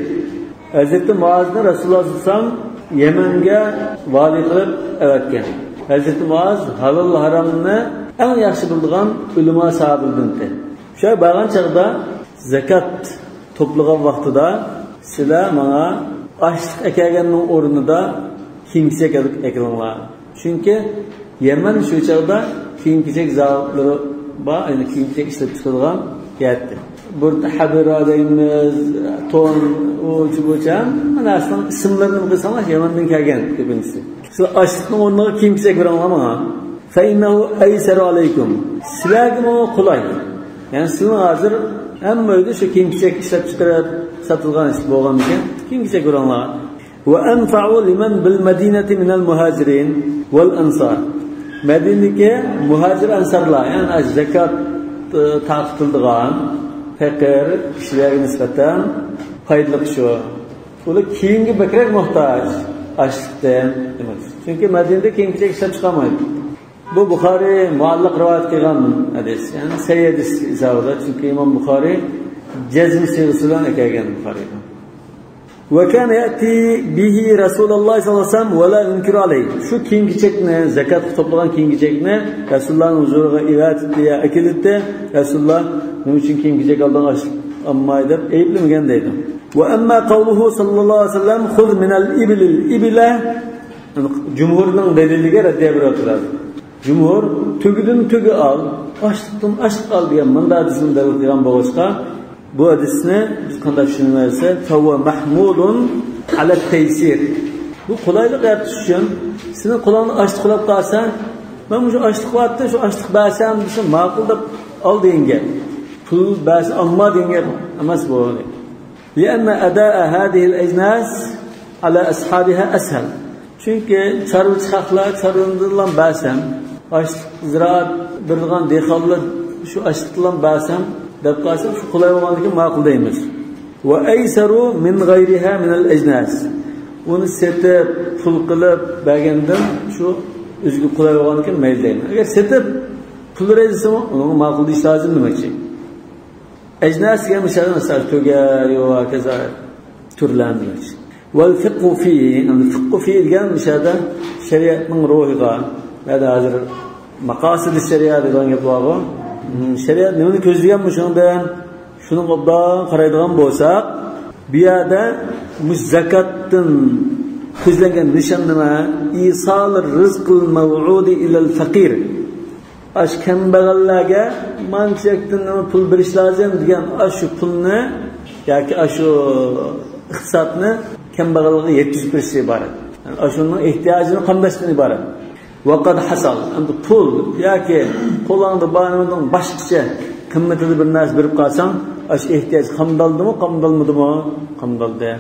ھەزرىتى مۇئازنى رەسۇلۇللا سەللەللاھۇ ئەلەيھى ۋەسەللەم يەمەنگە ۋالىي قىلىپ ئەۋەتكەن. ھەزرىتى مۇئاز ھالال ھارامنى ئەڭ ياخشى بىلىدىغان ئۆلىما ساھابىلەردىن ئىدى. شۇ بارغان چاغدا زاكات توپلىغان ۋاقتىدا سىلەر ماڭا ئاشلىق ئەكەلگەننىڭ ئورنىدا كىيىم-كېچەك ئەكىلىپ ئەكىلىڭلار. چۈنكى يەمەن شۇ چاغدا كىيىم-كېچەك زاۋۇتلىرى بار، يەنى كىيىم-كېچەك ئىشلەپ چىقىرىدىغان يەر ئىدى. بۇردا، ھەبىرا دەيمىز، تون، ئۇچ بۇچ، ھەممە نەرسىنىڭ ئىسىملىرىنى بىلسەڭلار، يەمەندىن كەلگەن كۆپىنچىسى. شۇ ئاشلىقنىڭ ئورنىغا كىيىم-كېچەك بېرىڭلار ماڭا. فإنه أيسر عليكم. سىلەرگىمۇ قولاي. يەنى سىلەرنىڭ ھازىر ھەممە ئۆيدە شۇ كىيىم-كېچەك ئىشلەپ چىقىرىپ ساتىدىغان ئىش بولغاندىكىن، كىيىم-كېچەك بېرىڭلار. وأنفع لمن بالمدينة من المهاجرين والأنصار. مەدىنىدىكى مۇھاجىر ئەنسارلار، يەنى زاكات، ئى، تارقىتىلىدىغان پەقىر كىشىلەرگە نىسبەتەن پايدىلىق شۇ. ئۇلار كىيىمگە بەكرەك موھتاج ئاشلىقتىن دېمەك. چۈنكى مەدىنىدە كىيىم-كېچەك ئىشلەپ چىقالمايدۇ. بۇ بۇخارىي مۇئەللەق رىۋايەت قىلغان ھەدىس، يەنى سەھىھ ھەدىس ھېسابىدا، چۈنكى ئىمام بۇخارىي جەزم سىيغىسى بىلەن ئەكەلگەن بۇخارىيدا. وكان يأتي به رسول الله صلى الله عليه وسلم ولا ينكر عليه. شۇ كىيىم-كېچەكنى، زاكاتقا توپلىغان كىيىم-كېچەكنى رەسۇلۇللانىڭ ھۇزۇرىغا ئېلىۋېتىپتۇ يا ئەكېلىپتۇ. رەسۇلۇللا نېمە ئۈچۈن كىيىم-كېچەك ئالدىڭ، ئاشلىق ئالماي دەپ ئەيىبلىمىگەن دەيدۇ. وأما قوله صلى الله عليه وسلم: خذ من الإبل الإبل، جۇمھۇرنىڭ دەلىلىگە رەددىيە بېرىۋاتىدۇ. جۇمھۇر تۆگىدىن تۆگە ئال، ئاشلىقتىن ئاشلىق ئال دېگەن مۇنداق ھەدىسنى دەلىل قىلغان بولغاچقا، بۇ ھەدىسنى بىز قانداق چۈشىنىمىز دېسە، فهو محمول على التيسير. بۇ قولايلىق يارىتىش ئۈچۈن، سېنىڭ قولۇڭدا ئاشلىق بولۇپ قالسا، مەن مۇشۇ ئاشلىق بارتتى، شۇ ئاشلىق بەرسەم دېسە، ماقۇل دەپ ئال دېگەن گەپ. پۇل بەرسە ئالما دېگەن گەپ ئەمەس بۇ. لأن أداء هذه الأجناس على أصحابها أسهل. چۈنكى چارۋىچىخاقلار چارۋىدىنلا بەرسەم، ئاشلىق زىرائەت بېرىدىغان دېھقانلار شۇ ئاشلىقتىنلا بەرسەم دەپ قالسا، شۇ قولاي بولغاندىكىن ماقۇل دەيمىز. وأيسر من غيرها من الأجناس. ئۇنى سېتىپ، پۇل قىلىپ بەرگەندىن شۇ ئۆزىگە قولاي بولغاندىكىن مەيلى دەيمەن. ئەگەر سېتىپ پۇل بېرەي دېسىمۇ، ئۇنىڭغا ماقۇل دېيىش لازىم دېمەكچى. ئەجناس دېگەن مىسالدا، مىسال، تۆگە، يو، ھاكازا تۈرلەرنى دېمەكچى. والفقه فيه، يەنى فىقھۇ فىھ دېگەن مىسالدا شەرىئەتنىڭ روھىغا، يا ھازىر ماقاسىدى شەرىئە دېگەن گەپ بارغۇ. شەرىئەت نېمىنى كۆزلىگەن مۇشۇنىڭدىن؟ شۇنىڭغا ئوبدان قارايدىغان بولساق، بۇ يەردە مۇشۇ زاكاتتىن كۆزلەنگەن نىشان نېمە؟ إيصال الرزق الموعود إلى الفقير. ئاشۇ كەمبەغەللەرگە مانچە چەكتىن نېمە پۇل بېرىش لازىم دېگەن ئاشۇ پۇلنى ياكى ئاشۇ ئىقتىسادنى كەمبەغەلگە يەتكۈزۈپ بېرىشتىن ئىبارەت. يەنى ئاشۇنىڭ ئېھتىياجىنى قامداشتىن ئىبارەت. وقد حصل. ئەمدى پۇل ياكى قولۇڭدا بارنىڭ باشقىچە قىممىتىدە بىر نەرسە بېرىپ قالساڭ، ئاشۇ ئېھتىياج قامدالدىمۇ، قامدالمىدىمۇ؟ قامدالدى.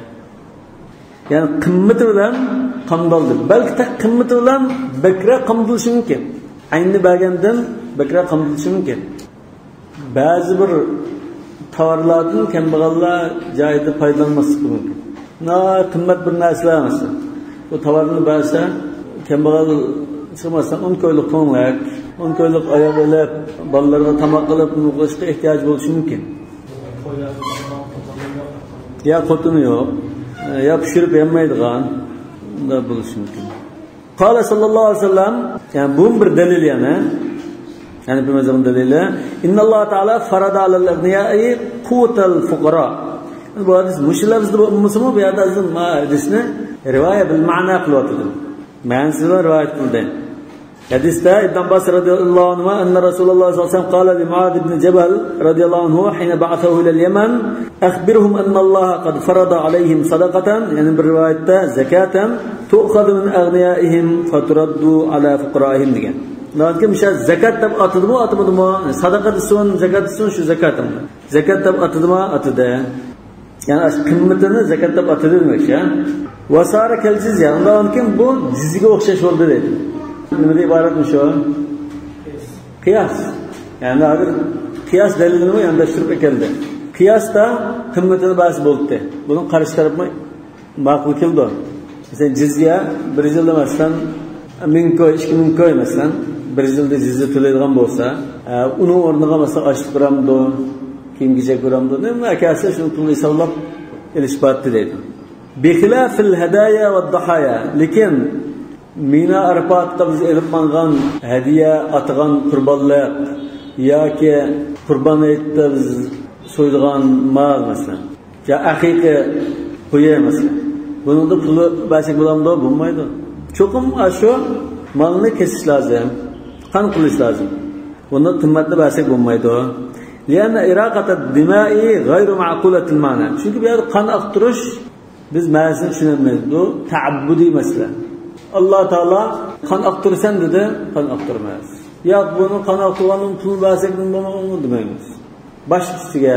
يەنى قىممىتى بىلەن قامدالدى. بەلكى تېخى قىممىتى بىلەن بەكرەك قامدىلىشى مۇمكىن. ئەينىنى بەرگەندىن بەكرەك قامدىلىشى مۇمكىن. بەزى بىر تاۋارلاردىن كەمبەغەللەر جايىدا پايدىلانماسلىقى مۇمكىن. ناھايىتى قىممەت بىر نەرسىلەر ئەمەس. بۇ تاۋارنى بەرسە، كەمبەغەل چىقماسا، ئون كويلۇق كۆڭلەك، ئون كويلۇق ئاياغ ئېلىپ، بالىلىرىغا تاماق قىلىپ، نېمە قىلىشقا ئېھتىياجى بولۇشى مۇمكىن. يا خوتۇنى يوق، يا پىشۇرۇپ يەلمەيدىغان، بۇنداق بولۇشى مۇمكىن. قال صلى الله عليه وسلم، يەنى بۇمۇ بىر دەلىل يەنە. يەنى بىر مەزمۇن دەلىلى. إن الله تعالى فرض على الأغنياء قوت الفقراء. بۇ ھەدىس مۇشۇ لەپزدە بولمىسىمۇ، بۇ يەردە ھەزرىتىم ما ھەدىسنى رىۋايە بىل مەنا قىلىۋاتىدۇ. مەنىسى بىلەن رىۋايەت قىلدى. ھەدىستە ئىبن ئابباس رەزىياللاھۇ ئەنھۇما، أن رسول الله صلى الله عليه وسلم قال لمعاذ بن جبل رضي الله عنه حين بعثه إلى اليمن: أخبرهم أن الله قد فرض عليهم صدقة، يەنى بىر رىۋايەتتە زكاة، تؤخذ من أغنيائهم فترد على فقرائهم دېگەن. لېكىن مۇشۇ زاكات دەپ ئاتىدىمۇ، ئاتىمىدىمۇ؟ ساداقا دېسۇن، زاكات دېسۇن، شۇ زاكات. زاكات دەپ ئاتىدىمۇ؟ ئاتىدى. يەنى ئاشۇ قىممىتىنى زاكات دەپ ئاتىدى دېمەكچى، ھە؟ وصار كالجزية، ئۇنداق كېيىن بۇ جىزيەگە ئوخشاش بولدى دەيدۇ. نېمىدىن ئىبارەتمۇ شۇ؟ قىياس. يەنى ھازىر قىياس دەلىلىنىمۇ يانداشتۇرۇپ ئەكەلدى. قىياستا قىممىتىنى بەرسە بولدى. بۇنىڭ قارشى تەرىپىمۇ ماقۇل كېلىدۇ. مەسىلەن، جىزيە بىر يىلدا، مەسىلەن، مىڭ كوي، ئىككى مىڭ كوي، مەسىلەن، بىر يىلدا جىزيە تۆلەيدىغان بولسا، ئە، ئۇنىڭ ئورنىغا، مەسىلەن، ئاشلىق بېرەمدۇ، كىيىم-كېچەك بېرەمدۇ، نېمە ئەكەلسە، شۇنىڭ پۇلىنى ھېسابلاپ ئېلىش بارتتى دەيدۇ. بخلاف الهدايا والضحايا، لېكىن مىنا ئارپاتقا بىز ئېلىپ ماڭغان ھەدىيە، ئاتىغان قۇربانلىق ياكى قۇربان ھېيتتا بىز سويىدىغان مال، مەسىلەن، يا ئەقىقە قويى، مەسىلەن، بۇنىڭدا پۇل بەرسەك بولامدۇ؟ بولمايدۇ. چوقۇم ئاشۇ مالنى كېسىش لازىم، قان قىلىش لازىم. بۇنىڭدا قىممەتنى بەرسەك بولمايدۇ. لأن إراقة الدماء غير معقولة المعنى. چۈنكى بۇ يەردە قان ئاقتۇرۇش، بىز مەنىسىنى چۈشىنەلمەيمىز. بۇ تەئەببۇدىي مەسىلە. ئاللا تائالا قان ئاقتۇرىسەن دېدى، قان ئاقتۇرىمەن. ياق، بۇنى قان ئاقتۇرغاندىن پۇلنى بەرسەك بولمامدۇ دېمەيمىز. باش ئۈستىگە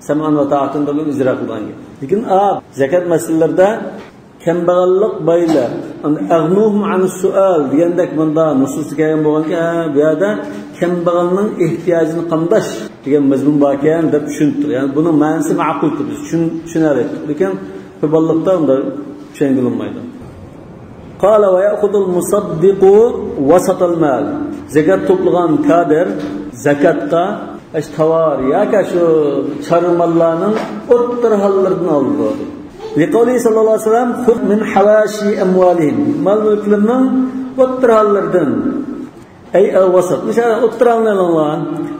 سەمئەن ۋە تائەتەن بىلەن ئىجرا قىلغان گەپ. لېكىن، ئا، زاكات مەسىلىلىرىدە كەمبەغەللىك بايلار، ئەغنۇھۇم ئەنىس سۇئال دېگەندەك مۇندا نۇسۇستا كەلگەن بولغانكەن، ھە، بۇ يەردە كەمبەغەلنىڭ ئېھتىياجىنى قامداش دېگەن مەزمۇن باركەن دەپ چۈشىنىپتۇ. يەنى بۇنىڭ مەنىسى مەقۇل، بىز چۈشىن-، چۈشىنەلەيتتۇق. لېكىن قۇربانلىقتا ئۇنداق چۈشەنگىلى بولمايدۇ. قال ويأخذ المصدق وسط المال. زاكات توپلىغان كادىر زاكاتقا ئاشۇ تاۋار ياكى شۇ چارۋا ماللارنىڭ ئوتتۇرا ھاللىرىدىن ئالىدۇ. لقوله صلى الله عليه وسلم: خذ من حواشي أموالهم. مال مۈلۈكلىرىنىڭ ئوتتۇرا ھاللىرىدىن. أي الوسط. مىسال، ئوتتۇرا ھالنى ئېلىڭلار.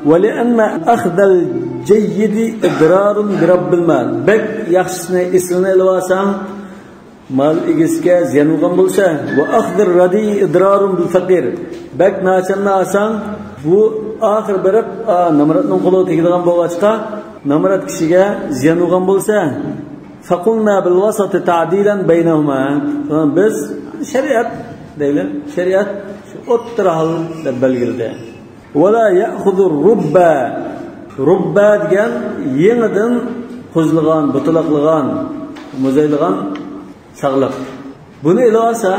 ولأن أخذ الجيد إضرار برب المال. بەك ياخشىسىنى، ئېسىلىنى ئېلىۋالساڭ، مال ئىگىسىگە زىيان بولغان بولسا، وأخذ الرديء إضرار بالفقير. بەك ناچارنى ئالساڭ، بۇ ئاخىر بېرىپ، ئا، نامراتنىڭ قولىغا تېگىدىغان بولغاچقا، نامرات كىشىگە زىيان بولغان بولسا، فقلنا بالوسط تعديلا بينهما. بىز شەرىئەت دەيلى، شەرىئەت شۇ ئوتتۇرا ھال دەپ بەلگىلىدى. ولا يأخذ الربا. رۇببا دېگەن يېڭىدىن قوزىلىغان، بۇتىلاقلىغان، مۇزايلىغان ساغلىق. بۇنى ئېلىۋالسا،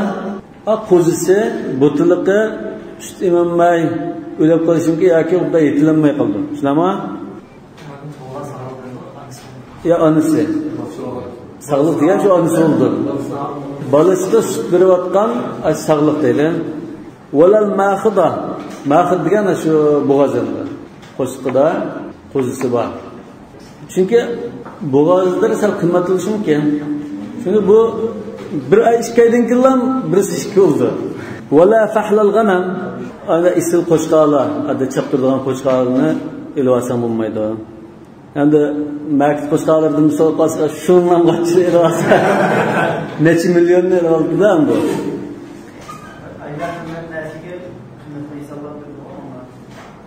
ئا، قوزىسى، بۇتىلىقى، سۈت ئېمەلمەي ئۆلۈپ قېلىشى مۇمكىن ياكى ئۇدا يېتىلەلمەي قالىدۇ. شۇنداقمۇ؟ يا ئانىسى. ساغلىق دېگەن شۇ ئانىسى بولىدۇ. بالىسىدا سۈت بېرىۋاتقان، ئاشۇ ساغلىق دەيلى. ۋەلەل ماخىدا. ماخىد دېگەن شۇ بوغاز ئەمدى. قوشقىدا قوزىسى بار. چۈنكى بوغازلىرى سەل قىممەت بولۇشى مۇمكىن. چۈنكى بۇ بىر ئاي، ئىككى ئايدىن كېيىنلا بىرسى ئىككى بولىدۇ. ۋەلا فەھلەل غەنەم، ئەنە ئېسىل قوچقارلار، ئادەتتە چاپتۇرىدىغان قوچقارنى ئېلىۋالساڭ بولمايدۇ. ئەمدى مەكىت قوچقارلىرىدىن بىر سوراپ قالسا، شۇنىڭ قانچىسىنى ئېلىۋالسا، نەچچە مىليوننى ئېلىۋالدى-دە ئەمدى.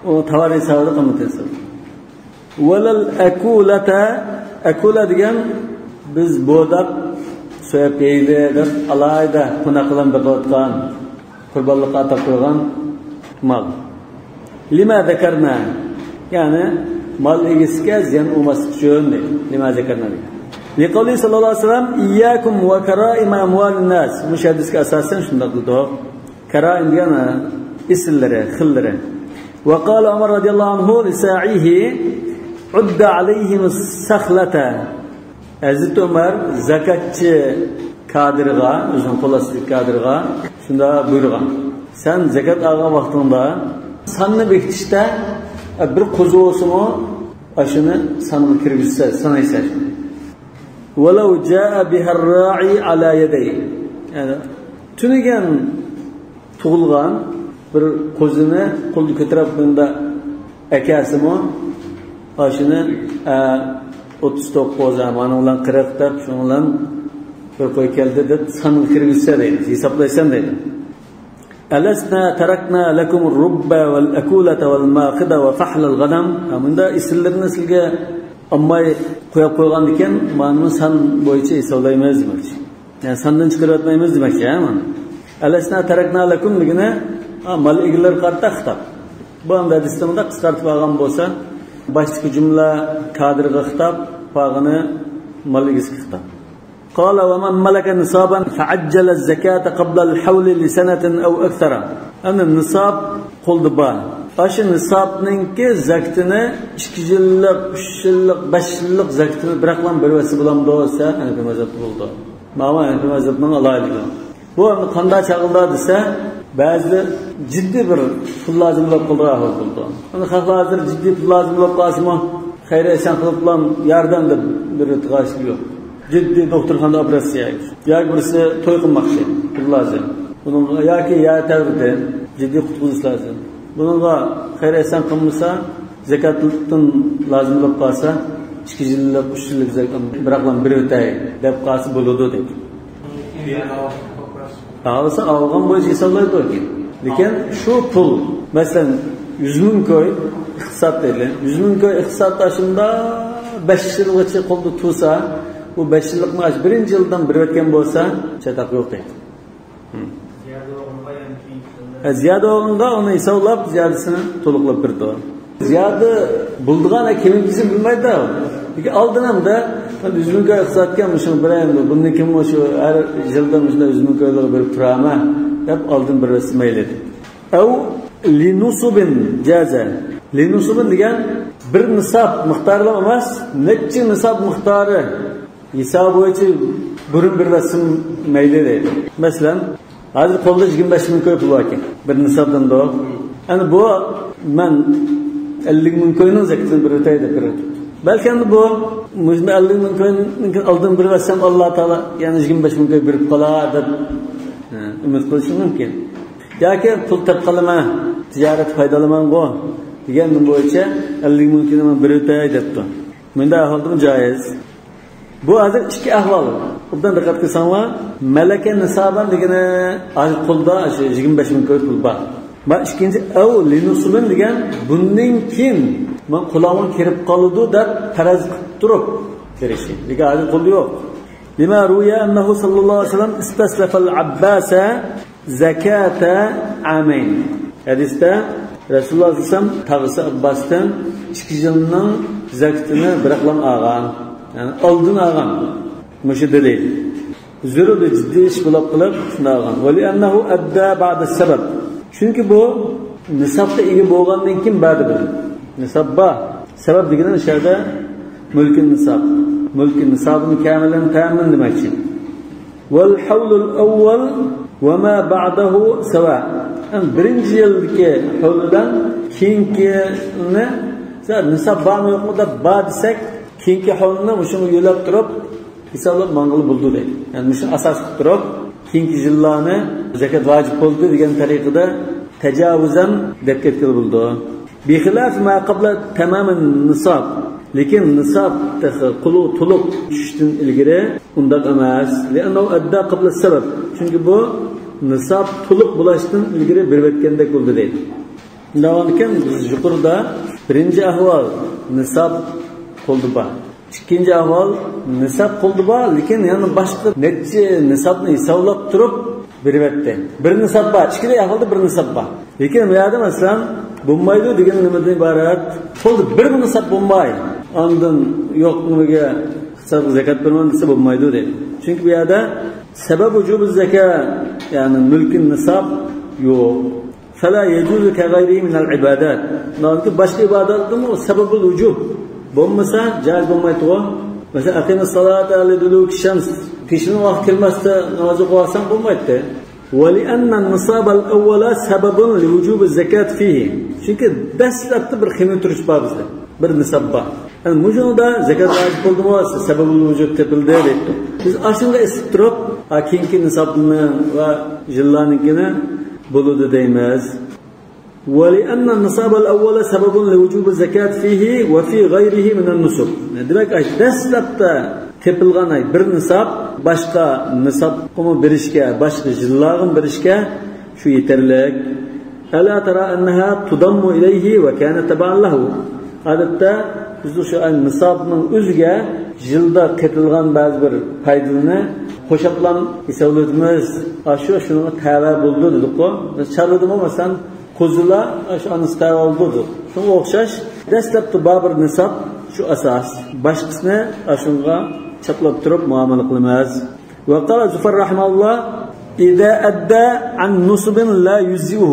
ئۇ تاۋار ھېسابىدا قىممەت ھېسابى. ۋەلەل ئەكۇلەتە، ئەكۇلە دېگەن بىز بوداق سۆيۈپ يەيلى دەپ ئالاھىدە قوناق بىلەن بېقىۋاتقان، قۇربانلىققا ئاتاپ قويغان مال. لىما زەكەرنا، يەنى مال ئىگىسىگە زىيان بولماسلىق ئۈچۈن دەيدۇ. لىما زەكەرنا دېگەن. لىقەۋلىھى ساللاللاھۇ ئەلەيھى ۋەسەللەم، ئىيياكۇم ۋە كارائىمە ئەمۋالىن ناس. مۇشۇ ھەدىسكە ئاساسەن شۇنداق دېدۇق. كارائىم دېگەن، ھە، ئېسىللىرى، خىللىرى. ۋە قالە ئۆمەر رەزىياللاھۇ ئەنھۇ لىسائىھى، ئۇددە ئەلەيھىم سەخلەتە. ھەزرىتى ئۆمەر زاكاتچى كادىرغا، ئۆزىنىڭ قول ئاستىدىكى كادىرغا شۇنداق بۇيرۇغان: سەن زاكات ئالغان ۋاقتىڭدا ساننى بېكىتىشتە بىر قوزا بولسىمۇ، ئاشۇنى سانغا كىرگۈزسە، سانايسەن. ۋەلەۋ جائە بىھەر رائی ئالا يەدەي. يەنى تۈنۈگۈن تۇغۇلغان بىر قوزىنى قولدا كۆتۈرۈپ مۇنداق ئەكەلسىمۇ، ئاشۇنى، ئە، ئوتتۇز توققۇز، ھە، مانا بىلەن قىرىق دەپ، شۇنىڭ بىلەن بىر قوي كەلدى دەپ سانغا كىرگۈزسە دەيدۇ، ھېسابلايسەن دەيدۇ. «ألسنا تركنا لكم الرب والأكولة والماخذ وفحل الغنم.» ھە، مۇندا ئېسىللىرىنى سىلگە ئالماي قويۇپ قويغاندىكىن، مانا سان بويىچە ھېسابلايمىز دېمەكچى. يەنى ساندىن چىقىرىۋەتمەيمىز دېمەكچى، ھە، مانا. «ألسنا تركنا لكم» دېگىنى، ھە، مال ئىگىلىرىگە قارىتا خىتاب. بۇ ھەدىستە مۇنداق قىسقارتىپ ئالغان بولسا، باشتىكى جۈملە كادىرغا خىتاب، قالغىنى مال ئىگىسىگە خىتاب. «قال ومن ملك نصابا فعجل الزكاة قبل الحول لسنة أو أكثر.» ئەمدى نىساب قولدا بار. ئاشۇ نىسابنىڭكى زەكىتىنى ئىككى يىللىق، ئۈچ يىللىق، بەش يىللىق زەكىتىنى بىراقلا بېرىۋەتسە بولامدۇ دېسە، ھەنەفىي مەزھەپتە بولىدۇ. ماۋۇ ھەنەفىي مەزھەپنىڭ ئالاھىدىلىكى. بۇ ئەمدى قانداق چاغلىدا دېسە، بەزىدە جىددىي بىر پۇل لازىم بولۇپ قالىدىغان ئەھۋال بولىدۇ. ئەمدى خەق ھازىر جىددىي پۇل لازىم بولۇپ قالسىمۇ، خەير ئېھسان قىلىپلا ياردەم دەپ بېرىۋېتىدىغان ئىش يوق. جىددىي دوختۇرخانىدا ئوپېراتسىيە ياكى بىرسى توي قىلماقچى، پۇل لازىم. بۇنىڭغا ياكى يەر تەۋرىدى، جىددىي قۇتقۇزۇش لازىم. بۇنىڭغا خەير ئېھسان قىلمىسا، زەكاتتىن لازىم بولۇپ قالسا، ئىككى يىللىق، ئۈچ يىللىق زەكات بىراقلا بېرىۋېتەي دەپ قالسا بولىدۇ دەيدۇ. ئالسا ئالغان بويىچە ھېسابلايدۇ كېيىن. لېكىن شۇ پۇل، مەسىلەن، يۈز مىڭ كوي ئىقتىساد دەيلى. يۈز مىڭ كوي ئىقتىساد ئاشۇنداق بەش يىلغىچە قولدا تۇرسا، بۇ بەش يىللىق مائاش بىرىنچى يىلدىن بېرىۋەتكەن بولسا، چاتاق يوق دەيدۇ. ھە، زىيادە بولغانغا ئۇنى ھېسابلاپ، زىيادىسىنى تولۇقلاپ بېرىدۇ. زىيادە بولىدىغان كېمىگىسىنى بىلمەيدۇ. لېكىن ئالدىن ھەمدە يۈز مىڭ كوي ئىقتىسادكەن مۇشۇنى بېرەي ئەمدى، بۇندىن كېيىن مۇشۇ ھەر يىلدا مۇشۇنداق يۈز مىڭ كويلارغا بېرىپ تۇرامەن دەپ ئالدىن بېرىۋەتسە مەيلى. «أو لنصب جاز.» لنصب دېگەن بىر نىساب مىقدارلا ئەمەس، نەچچە نىساب مىقدارى ھېسابى بويىچە بۇرۇن بېرىۋەتسىمۇ مەيلى دەيدۇ. مەسىلەن، ھازىر قولدا يىگىرمە بەش مىڭ كوي پۇل باركەن، بىر نىسابتىن دو. ئەنە بۇ مەن ئەللىك مىڭ كوينىڭ زەكىتىنى بېرىۋېتەي دەپ بېرىۋېتىپتۇ. بەلكى ئەمدى بۇ مۇشۇ ئەللىك مىڭ كوينىڭ ئالدىن بېرىۋەتسەم، ئاللا تائالا يەنە يىگىرمە بەش مىڭ كوي بېرىپ قالار دەپ، ھە، ئۈمىد قىلىشى مۇمكىن. ياكى پۇل تېپىپ قالىمەن، تىجارەتتە پايدىلىنىمەنغۇ دېگەن بويىچە ئەللىك مىڭ كوينى مەن بېرىۋېتەي دەپتۇ. مۇنداق ئەھۋالدىمۇ جايىز. بۇ ھازىر ئىككى ئەھۋال. ئوبدان دىققەت قىلساڭلار، مەلەكە نىسابەن دېگىنى ھازىر قولدا شۇ يىگىرمە بەش مىڭ كوي پۇل بار. ۋە ئىككىنچى، ئەۋ لىنۇسۇبىن دېگەن بۇندىن كېيىن ماڭا قۇلاغىڭ كىرىپ قالىدۇ دەپ پەرەز قىلىپ تۇرۇپ بېرىشى. لېكىن ھازىر قولدا يوق. لما روي أنه صلى الله عليه وسلم استسلف العباس زكاة عامين. ھەدىستە رەسۇلۇللاھ سەللەللاھۇ ئەلەيھى ۋەسەللەم تاغىسى ئابباستىن ئىككى يىلنىڭ زەكىتىنى بىراقلا ئالغان. يەنى ئالدىن ئالغان. مۇشۇ دەلىل. زۆرۈر جىددىي ئىش بولۇپ قېلىپ شۇنداق ئالغان. ولأنه أدى بعد السبب. چۈنكى بۇ نىسابقا ئىگە بولغاندىن كېيىن بەردى بۇ. نىساب بار. سەۋەب دېگىنى ئىشەردە مۈلكى نىساب. مۈلكى نىسابىنى كامىلەن تەمىن دېمەكچى. والحول الأول وما بعده سواء. يەنى بىرىنچى يىلدىكى ھەۋل بىلەن كېيىنكىنى، نىساب بارمۇ يوقمۇ دەپ بار دېسەك، كېيىنكى ھەۋلنى مۇشۇنى يۆلەپ تۇرۇپ ھېسابلاپ ماڭغىلى بولىدۇ دەيدۇ. يەنى مۇشۇنى ئاساس قىلىپ تۇرۇپ، كېيىنكى يىللارنى زەكات ۋاجىپ بولدى دېگەن تەرىقىدە تاجاۋۇزەن دەپ كەتكىلى بولىدۇ. بخلاف ما قبل تمام النصاب. لېكىن نىساب تېخى قۇلۇ تولۇق چۈشۈشتىن ئىلگىرى ئۇنداق ئەمەس. لأنه أدى قبل السبب. چۈنكى بۇ نىساب تولۇق بولۇشتىن ئىلگىرى بېرىۋەتكەندەك بولدى دەيدۇ. شۇنداق بولغاندىكىن بىز يۇقىرىدا بىرىنچى ئەھۋال نىساب قولدا بار. ئىككىنچى ئەھۋال نىساب قولدا بار، لېكىن يەنە باشقا نەچچە نىسابنى ھېسابلاپ تۇرۇپ بېرىۋەتتى. بىر نىساب بار، ئىككىلا ئەھۋالدا بىر نىساب بار. لېكىن بۇ يەردە مەسىلەن بولمايدۇ دېگەن نېمىدىن ئىبارەت؟ قولدا بىر نىساب بولماي، ئاندىن يوق نېمىگە ھېسابقا زەكات بېرىمەن دېسە بولمايدۇ دەيدۇ. چۈنكى بۇ يەردە سەۋەب ۋۇجۇبى زەكە، يەنى مۈلكى نىساب يوق. فلا يجوز كغيره من العبادات. ناھايىتى باشقا ئىبادەتتىمۇ سەۋەبۇل ۋۇجۇب بولمىسا جائىز بولمايدىغۇ. مەسىلەن، أقيموا الصلاة لدلوك الشمس، پېشىنىڭ ۋاقتى كىرمەستە ناماز ئوقۇۋالساڭ بولمايتتى. ولأن النصاب الأول سبب لوجوب الزكاة فيه. چۈنكى دەسلەپتە بىر خېمىر تۇرۇش بار بىزدە. بىر نىساب بار. يەنى مۇشۇنىڭدا زەكات ۋاجىپ بولدىمۇ؟ سەۋەبۇل ۋۇجۇب تېپىلدى دەيدۇ. بىز ئاشۇنى ئېسىپ تۇرۇپ، ھا، كېيىنكى نىسابنى ۋە يىللارنىڭكىنى بولىدۇ دەيمىز. ولأن النصاب الأول سبب لوجوب الزكاة فيه وفي غيره من النصوب. دېمەك، ئاي، دەسلەپتە تېپىلغان، ئاي، بىر نىساب باشقا نىسابقىمۇ بېرىشكە، باشقا يىللارغىمۇ بېرىشكە شۇ يېتەرلىك. ألا ترى أنها تضم إليه وكان تبعا له. ئادەتتە بىز شۇ، ئاي، نىسابنىڭ ئۆزىگە يىلدا قېتىلغان بەزى بىر پايدىلىرىنى قوشاپلام ھېسابلىۋېتىمىز. ئاشۇ شۇنىڭغا تەۋە بولىدۇ دېدۇققۇ. بىز چارۋىدىمۇ، مەسىلەن، قوزىلار شۇ ئانىسى تەۋە بولىدۇ. شۇنىڭغا ئوخشاش، دەسلەپتە بار بىر نىساب شۇ ئاساس. باشقىسىنى ئاشۇنىڭغا چاپلاپ تۇرۇپ مۇئامىلە قىلىمىز. وقال زفر رحمه الله: إذا أدى عن نصب لا يجزئه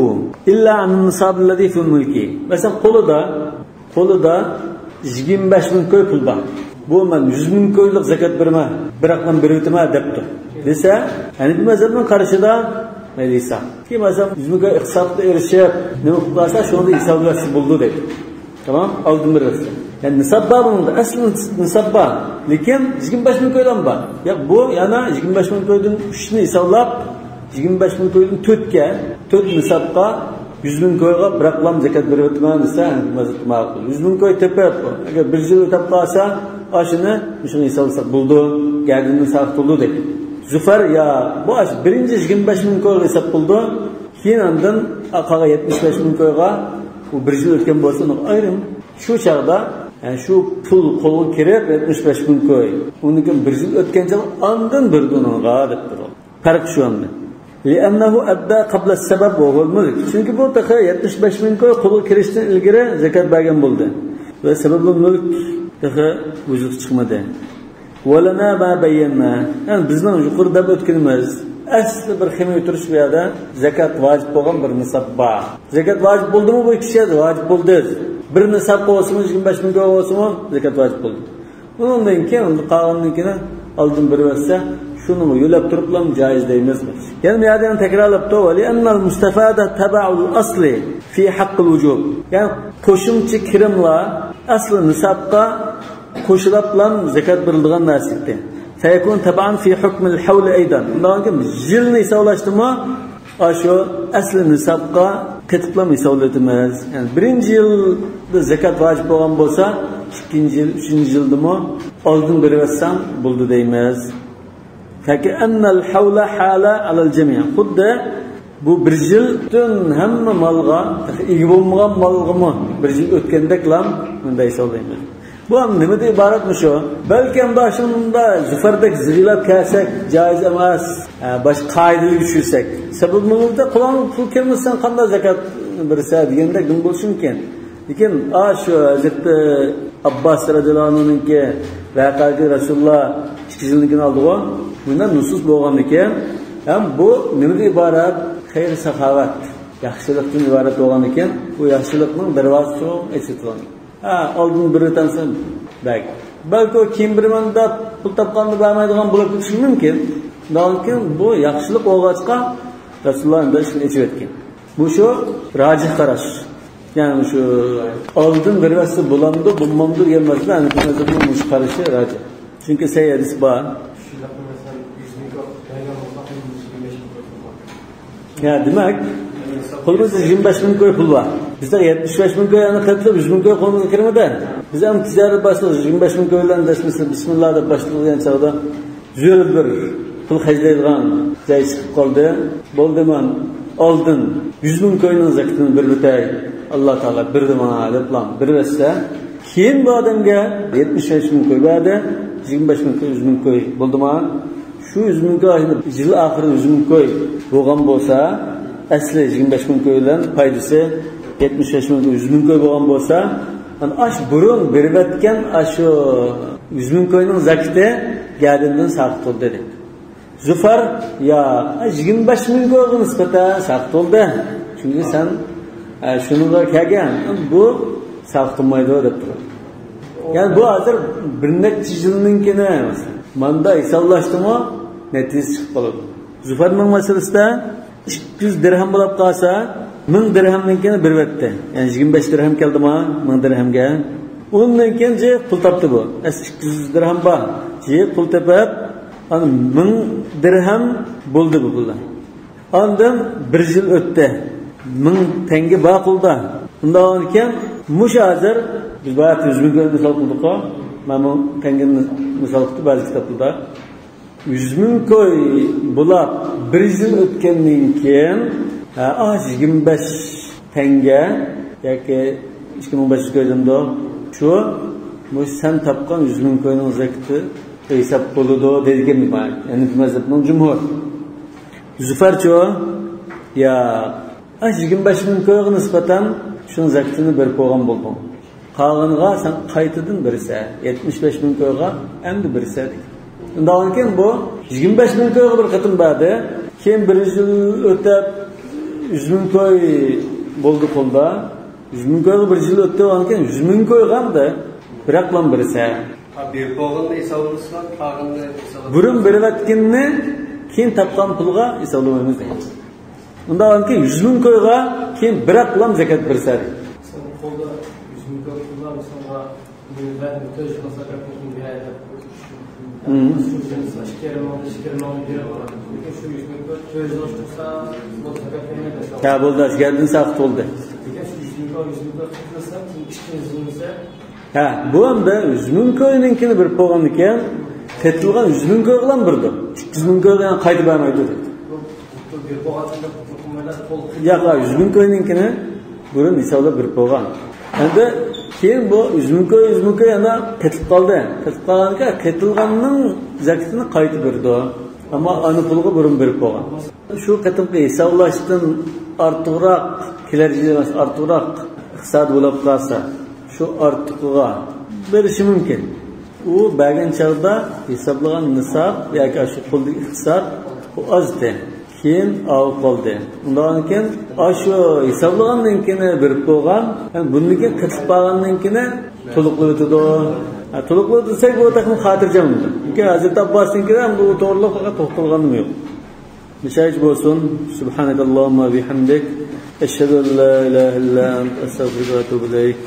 إلا عن النصاب الذي في الملك. مەسىلەن، قولىدا، قولىدا يىگىرمە بەش مىڭ كوي پۇل بار. بۇ مەن يۈز مىڭ كويلۇق زاكات بېرىمەن، بىراقلا بېرىۋېتىمەن دەپتۇ دېسە، ھەنىفىي مەزھەپنىڭ قارىشىدا مەيلى ئىسا. كېيىن مەسىلەن، يۈز مىڭ كوي ئىقتىسادقا ئېرىشىپ، نېمە قىلىپ قالسا، شۇنى ھېسابلاشسا بولىدۇ دەيدۇ. تامام، ئالدىن بىر بەرسە. يەنى نىساب بار بۇنىڭدا، ئەسلى نىساب بار. لېكىن يىگىرمە بەش مىڭ كويلام بار. ياق، بۇ يەنە يىگىرمە بەش مىڭ كويدىن ئۈچنى ھېسابلاپ، يىگىرمە بەش مىڭ كويدىن تۆتكە، تۆت نىسابقا، يۈز مىڭ كويغا بىراقلام زاكات بېرىۋېتىمەن دېسە، ھەممە مەزھەپتە ماقۇل. يۈز مىڭ كوي تېپىپ، ئەگەر بىر يىل ئۆتەپ قالسا، ئاشۇنى مۇشۇنى ھېسابلىساق بولىدۇ، گەدىنىدىن ساقىت بولىدۇ دەيدۇ. زۇفەر، يا، بۇ ئاشۇ بىرىنچى يىگىرمە بەش مىڭ كويغا ھېساب قىلىدۇ. كېيىن ئاندىن قالغان يەتمىش بەش مىڭ كويغا، ئۇ بىر يىل ئۆتكەن بولسا، ئۇنىڭغا ئايرىم. شۇ چاغدا، يەنى شۇ پۇل قولغا كىرىپ، يەتمىش بەش مىڭ كوي. ئۇنىڭدىن كېيىن بىر يىل ئۆتكەن چاغدا ئاندىن بېرىدۇ ئۇنىڭغا دەپ تۇرۇڭ. پەرق شۇ ئەمدى. لأنه أدى قبل السبب وهو الملك. چۈنكى بۇ تېخى يەتمىش بەش مىڭ كوي قولغا كىرىشتىن ئىلگىرى زاكات بەرگەن بولدى. ۋە سەبەبۇل مۈلك تېخى ۋۇجۇدقا چىقمىدى. ولنا ما بينا. يەنى بىزنىڭ يۇقىرىدا دەپ ئۆتكىنىمىز، ئەسلى بىر خېمىر تۇرۇش بۇ يەردە زاكات ۋاجىپ بولغان بىر نىساب بار. زاكات ۋاجىپ بولدىمۇ بۇ ئىككى شەرت؟ ۋاجىپ بولدى. بىر نىساب بولسىمۇ، يىگىرمە بەش مىڭ كوي بولسىمۇ، زاكات ۋاجىپ بولدى. ئۇنىڭدىن كېيىن، قالغىنىدىن كېيىن ئالدىن بېرىۋەتسە، شۇنىڭغا يۆلەپ تۇرۇپلا جائىز دەيمىز. يەنە بۇ يەردە يەنە تەكرارلاپتۇ، ولأن المستفاد تبع الأصل في حق الوجوب. يەنى قوشۇمچە كىرىملار ئەسلى نىسابقا قوشۇلاپلا زاكات بېرىلىدىغان نەرسە ئىدى. فيكون تبعا في حكم الحول أيضا. ئۇنداق بولغاندىكىن يىلنى ھېسابلاشتىمۇ ئاشۇ ئەسلى نىسابقا قېتىپلا ھېسابلىۋېتىمىز. يەنى بىرىنچى يىلدا زاكات ۋاجىپ بولغان بولسا، ئىككىنچى يىل، ئۈچىنچى يىلدىمۇ ئالدىن بېرىۋەتسەڭ بولىدۇ دەيمىز. فكأن الحول حال على الجميع. خۇددى بۇ بىر يىل پۈتۈن ھەممە مالغا، تېخى ئىگە بولمىغان مالغىمۇ بىر يىل ئۆتكەندەكلا مۇنداق ھېسابلايمىز. بۇ ھەم نېمىدىن ئىبارەت مۇشۇ؟ بەلكىم باشلىقىدا زۇفەردەك زىغىلاپ كەلسەك جائىز ئەمەس، ھە، باشقا قائىدىلەرگە چۈشۈرسەك. سەبەب نېمىدە؟ قولۇڭغا پۇل كەلمىسە سەن قانداق زاكات بېرىسەن دېگەندەك نېمە بولۇشى مۇمكىن. لېكىن ئاشۇ ھەزرىتى ئابباس رەزىياللاھۇ ئەنھۇنىڭكى ۋەقەسى، رەسۇلۇللا ئىككى يىلدىن كېيىن ئالدىغۇ. بۇنداق نۇسۇس بولغاندىكىن، ھەم بۇ نېمىدىن ئىبارەت؟ خەير ساخاۋەت، ياخشىلىقتىن ئىبارەت بولغاندىكىن، بۇ ياخشىلىقنىڭ دەرۋازىسى ئېچىلىدۇ. ھە، ئالدىن بېرىۋېتەمسەن، بەگ. بەلكى ئۇ كېيىن بېرىمەن دەپ پۇل تاپقاندا بەرمەيدىغان بولۇپ كېتىشى مۇمكىن. لېكىن بۇ ياخشىلىق بولغاچقا، رەسۇلۇللا ئەمدى ئىشنى ئېچىۋەتكەن. مۇشۇ راجىھ قاراش. يەنى مۇشۇ ئالدىن بېرىۋەتسە بولامدۇ، بولمامدۇ دېگەن مەسىلە، ھەنىفىي مەزھەپنىڭ مۇشۇ قارىشى راجىھ. چۈنكى سەھىھ ھەدىس بار. يا، دېمەك، قولىمىزدا يىگىرمە بەش مىڭ كوي پۇل بار. بىزدە يەتمىش بەش مىڭ كوي، يەنە قېتىپ يۈز مىڭ كوي قولىمىزغا كىرمىدى. بىز ھەم تىجارەت باشلىدۇق، يىگىرمە بەش مىڭ كوي بىلەن دەسمىسى بىسمىللا دەپ باشلىغان چاغدا زۆرۈر بىر پۇل خەجلەيدىغان جاي چىقىپ قالدى. بولدى، مەن ئالدىن يۈز مىڭ كوينىڭ زاكىتىنى بېرىۋېتەي، ئاللا تائالا بېرىدۇ ماڭا دەپلا بېرىۋەتسە، كېيىن بۇ ئادەمگە يەتمىش بەش مىڭ كوي بەردى، يىگىرمە بەش مىڭ كوي، يۈز مىڭ كوي بولدىما؟ شۇ يۈز مىڭ كوي يىل ئاخىرى يۈز مىڭ كوي بولغان بولسا، ئەسلى يىگىرمە بەش مىڭ كوي بىلەن پايدىسى يەتمىش بەش مىڭ كوي، يۈز مىڭ كوي بولغان بولسا، مانا ئاشۇ بۇرۇن بېرىۋەتكەن ئاشۇ يۈز مىڭ كوينىڭ زاكىتى گەدىنىدىن ساقىت بولدى دەيدۇ. زۇفەر، يا، يىگىرمە بەش مىڭ كويغا نىسبەتەن ساقىت بولدى. چۈنكى سەن، ئە، شۇنىڭغا كەلگەن، بۇ ساقىت بولمايدۇ دەپ تۇرىدۇ. يەنى بۇ ھازىر بىر نەچچە يىلنىڭكىنى ماندا ھېسابلاشتىمۇ نەتىجىسى چىقىپ قالىدۇ. زۇفەرنىڭ مەسىلىسىدە ئىككى يۈز دىرھەم بولۇپ قالسا، مىڭ دىرھەمنىڭكىنى بېرىۋەتتى. يەنى يىگىرمە بەش دىرھەم كەلدىما، مىڭ دىرھەمگە. ئۇنىڭدىن كېيىن جى پۇل تاپتى بۇ. ئەسلى ئىككى يۈز دىرھەم بار. جى پۇل تېپىپ، ئانا مىڭ دىرھەم بولدى بۇ پۇلدا. ئاندىن بىر يىل ئۆتتى. مىڭ تەڭگە بار قولدا. ئۇنداق بولغانىكەن، مۇشۇ ھازىر بىز بايا يۈز مىڭ كوي مىسال قىلدۇققۇ. مانا مىڭ تەڭگىنى مىسال قىلدى بەزى كىتابلاردا. يۈز مىڭ كوي بولاپ بىر يىل ئۆتكەندىن كېيىن، ھە، ئاز يىگىرمە بەش تەڭگە ياكى ئىككى مىڭ بەش يۈز كوي دېمدۇ؟ شۇ، مۇشۇ سەن تاپقان يۈز مىڭ كوينىڭ زەكىتى ھېساب بولىدۇ دەيدىكەن بۇ، ھەنەفىي مەزھەپنىڭ جۇمھۇر. زۇفەرچۇ؟ ياق. ئاشۇ يىگىرمە بەش مىڭ كويغا نىسبەتەن شۇنىڭ زەكىتىنى بېرىپ بولغان بولدۇڭ. قالغىنىغا سەن قايتىدىن بېرىسەن. يەتمىش بەش مىڭ كويغا ئەمدى بېرىسەن دېگەن. ئۇنداقكەن بۇ يىگىرمە بەش مىڭ كويغا بىر قېتىم بەردى. كېيىن بىر يىل ئۆتۈپ، يۈز مىڭ كوي بولدى قولدا. يۈز مىڭ كويغا بىر يىل ئۆتتى، ئاندىن كېيىن يۈز مىڭ كويغا ئەمدى بىراقلام بېرىسەن. ھا، بېرىپ بولغاننى ھېسابلىسا، قالغاننى ھېسابلىسا. بۇرۇن بېرىۋەتكىنىنى كېيىن تاپقان پۇلغا ھېسابلىمايمىز دېگەن. ئۇنداق بولغانكى، يۈز مىڭ كويغا كېيىن بىراقلام زەكەت بېرىسەن. سەن قولدا يۈز مىڭ كوي پۇل بار، مىسالغا، مېنى بەردىم، تۆت يۈز مىڭ زەكەت بولسۇن بۇ يەردە. مم. شۇ يۈز مىڭ، ئىككى يېرىم مىڭ، ئىككى يېرىم مىڭ بېرىپ بارىدۇ. لېكىن شۇ يۈز مىڭ كوي تۆت يۈز ئوتتۇز بولسا، بۇ زەكەت بەرمەيدۇ. ھە، بولدى، ئاشۇ يەردىن ساقىت بولدى. لېكىن شۇ يۈز مىڭ كوي، يۈز مىڭ كوي قىلسام، كېيىن ئىككى يۈز مىڭ ھە، بۇ ئەمدى يۈز مىڭ كوينىڭكىنى بېرىپ بولغاندىكىن، قېتىلغان يۈز مىڭ كويغىلا بېرىدۇ. ئىككى يۈز مىڭ كويغا يەنە قايتا بەرمەيدۇ دەيدۇ. ياق، يۈز مىڭ كوينىڭكىنى بۇرۇن ھېسابلاپ بېرىپ بولغان. ئەمدى كېيىن بۇ يۈز مىڭ كوي، يۈز مىڭ كوي يەنە قېتىلىپ قالدى. قېتىلىپ قالغانكەن، قېتىلغاننىڭ زەكىتىنى قايتا بېرىدۇ. ئەمما ئانا پۇلغا بۇرۇن بېرىپ بولغان. شۇ قېتىمقى ھېسابلاشتىن ئارتۇقراق، كېلەر يىلى ئارتۇقراق ئىقتىساد بولۇپ قالسا، شۇ ئارتۇقىغا بېرىشى مۇمكىن. ئۇ بەرگەن چاغدا ھېسابلىغان نىساب ياكى شۇ قولدىكى ئىقتىساد ئۇ ئازدى. كېيىن ئاۋۇ قالدى. ئۇنداقكەن، ئاشۇ ھېسابلىغاندىن كېيىن بېرىپ بولغان، يەنى بۇندىن كېيىن قېتىپ بارغاندىن كېيىن تولۇقلىۋېتىدۇ. ھە، تولۇقلىۋېتىلسەك بۇ تېخىمۇ خاتىرجەم بولىدۇ. چۈنكى ھەزرىتى ئابباستىن كېيىن بۇ توغرىلىق پەقەت توختالغىنىم يوق. مۇشۇ بولسۇن. سبحانك اللهم وبحمدك. أشهد أن لا إله إلا أنت، أستغفرك وأتوب إليك.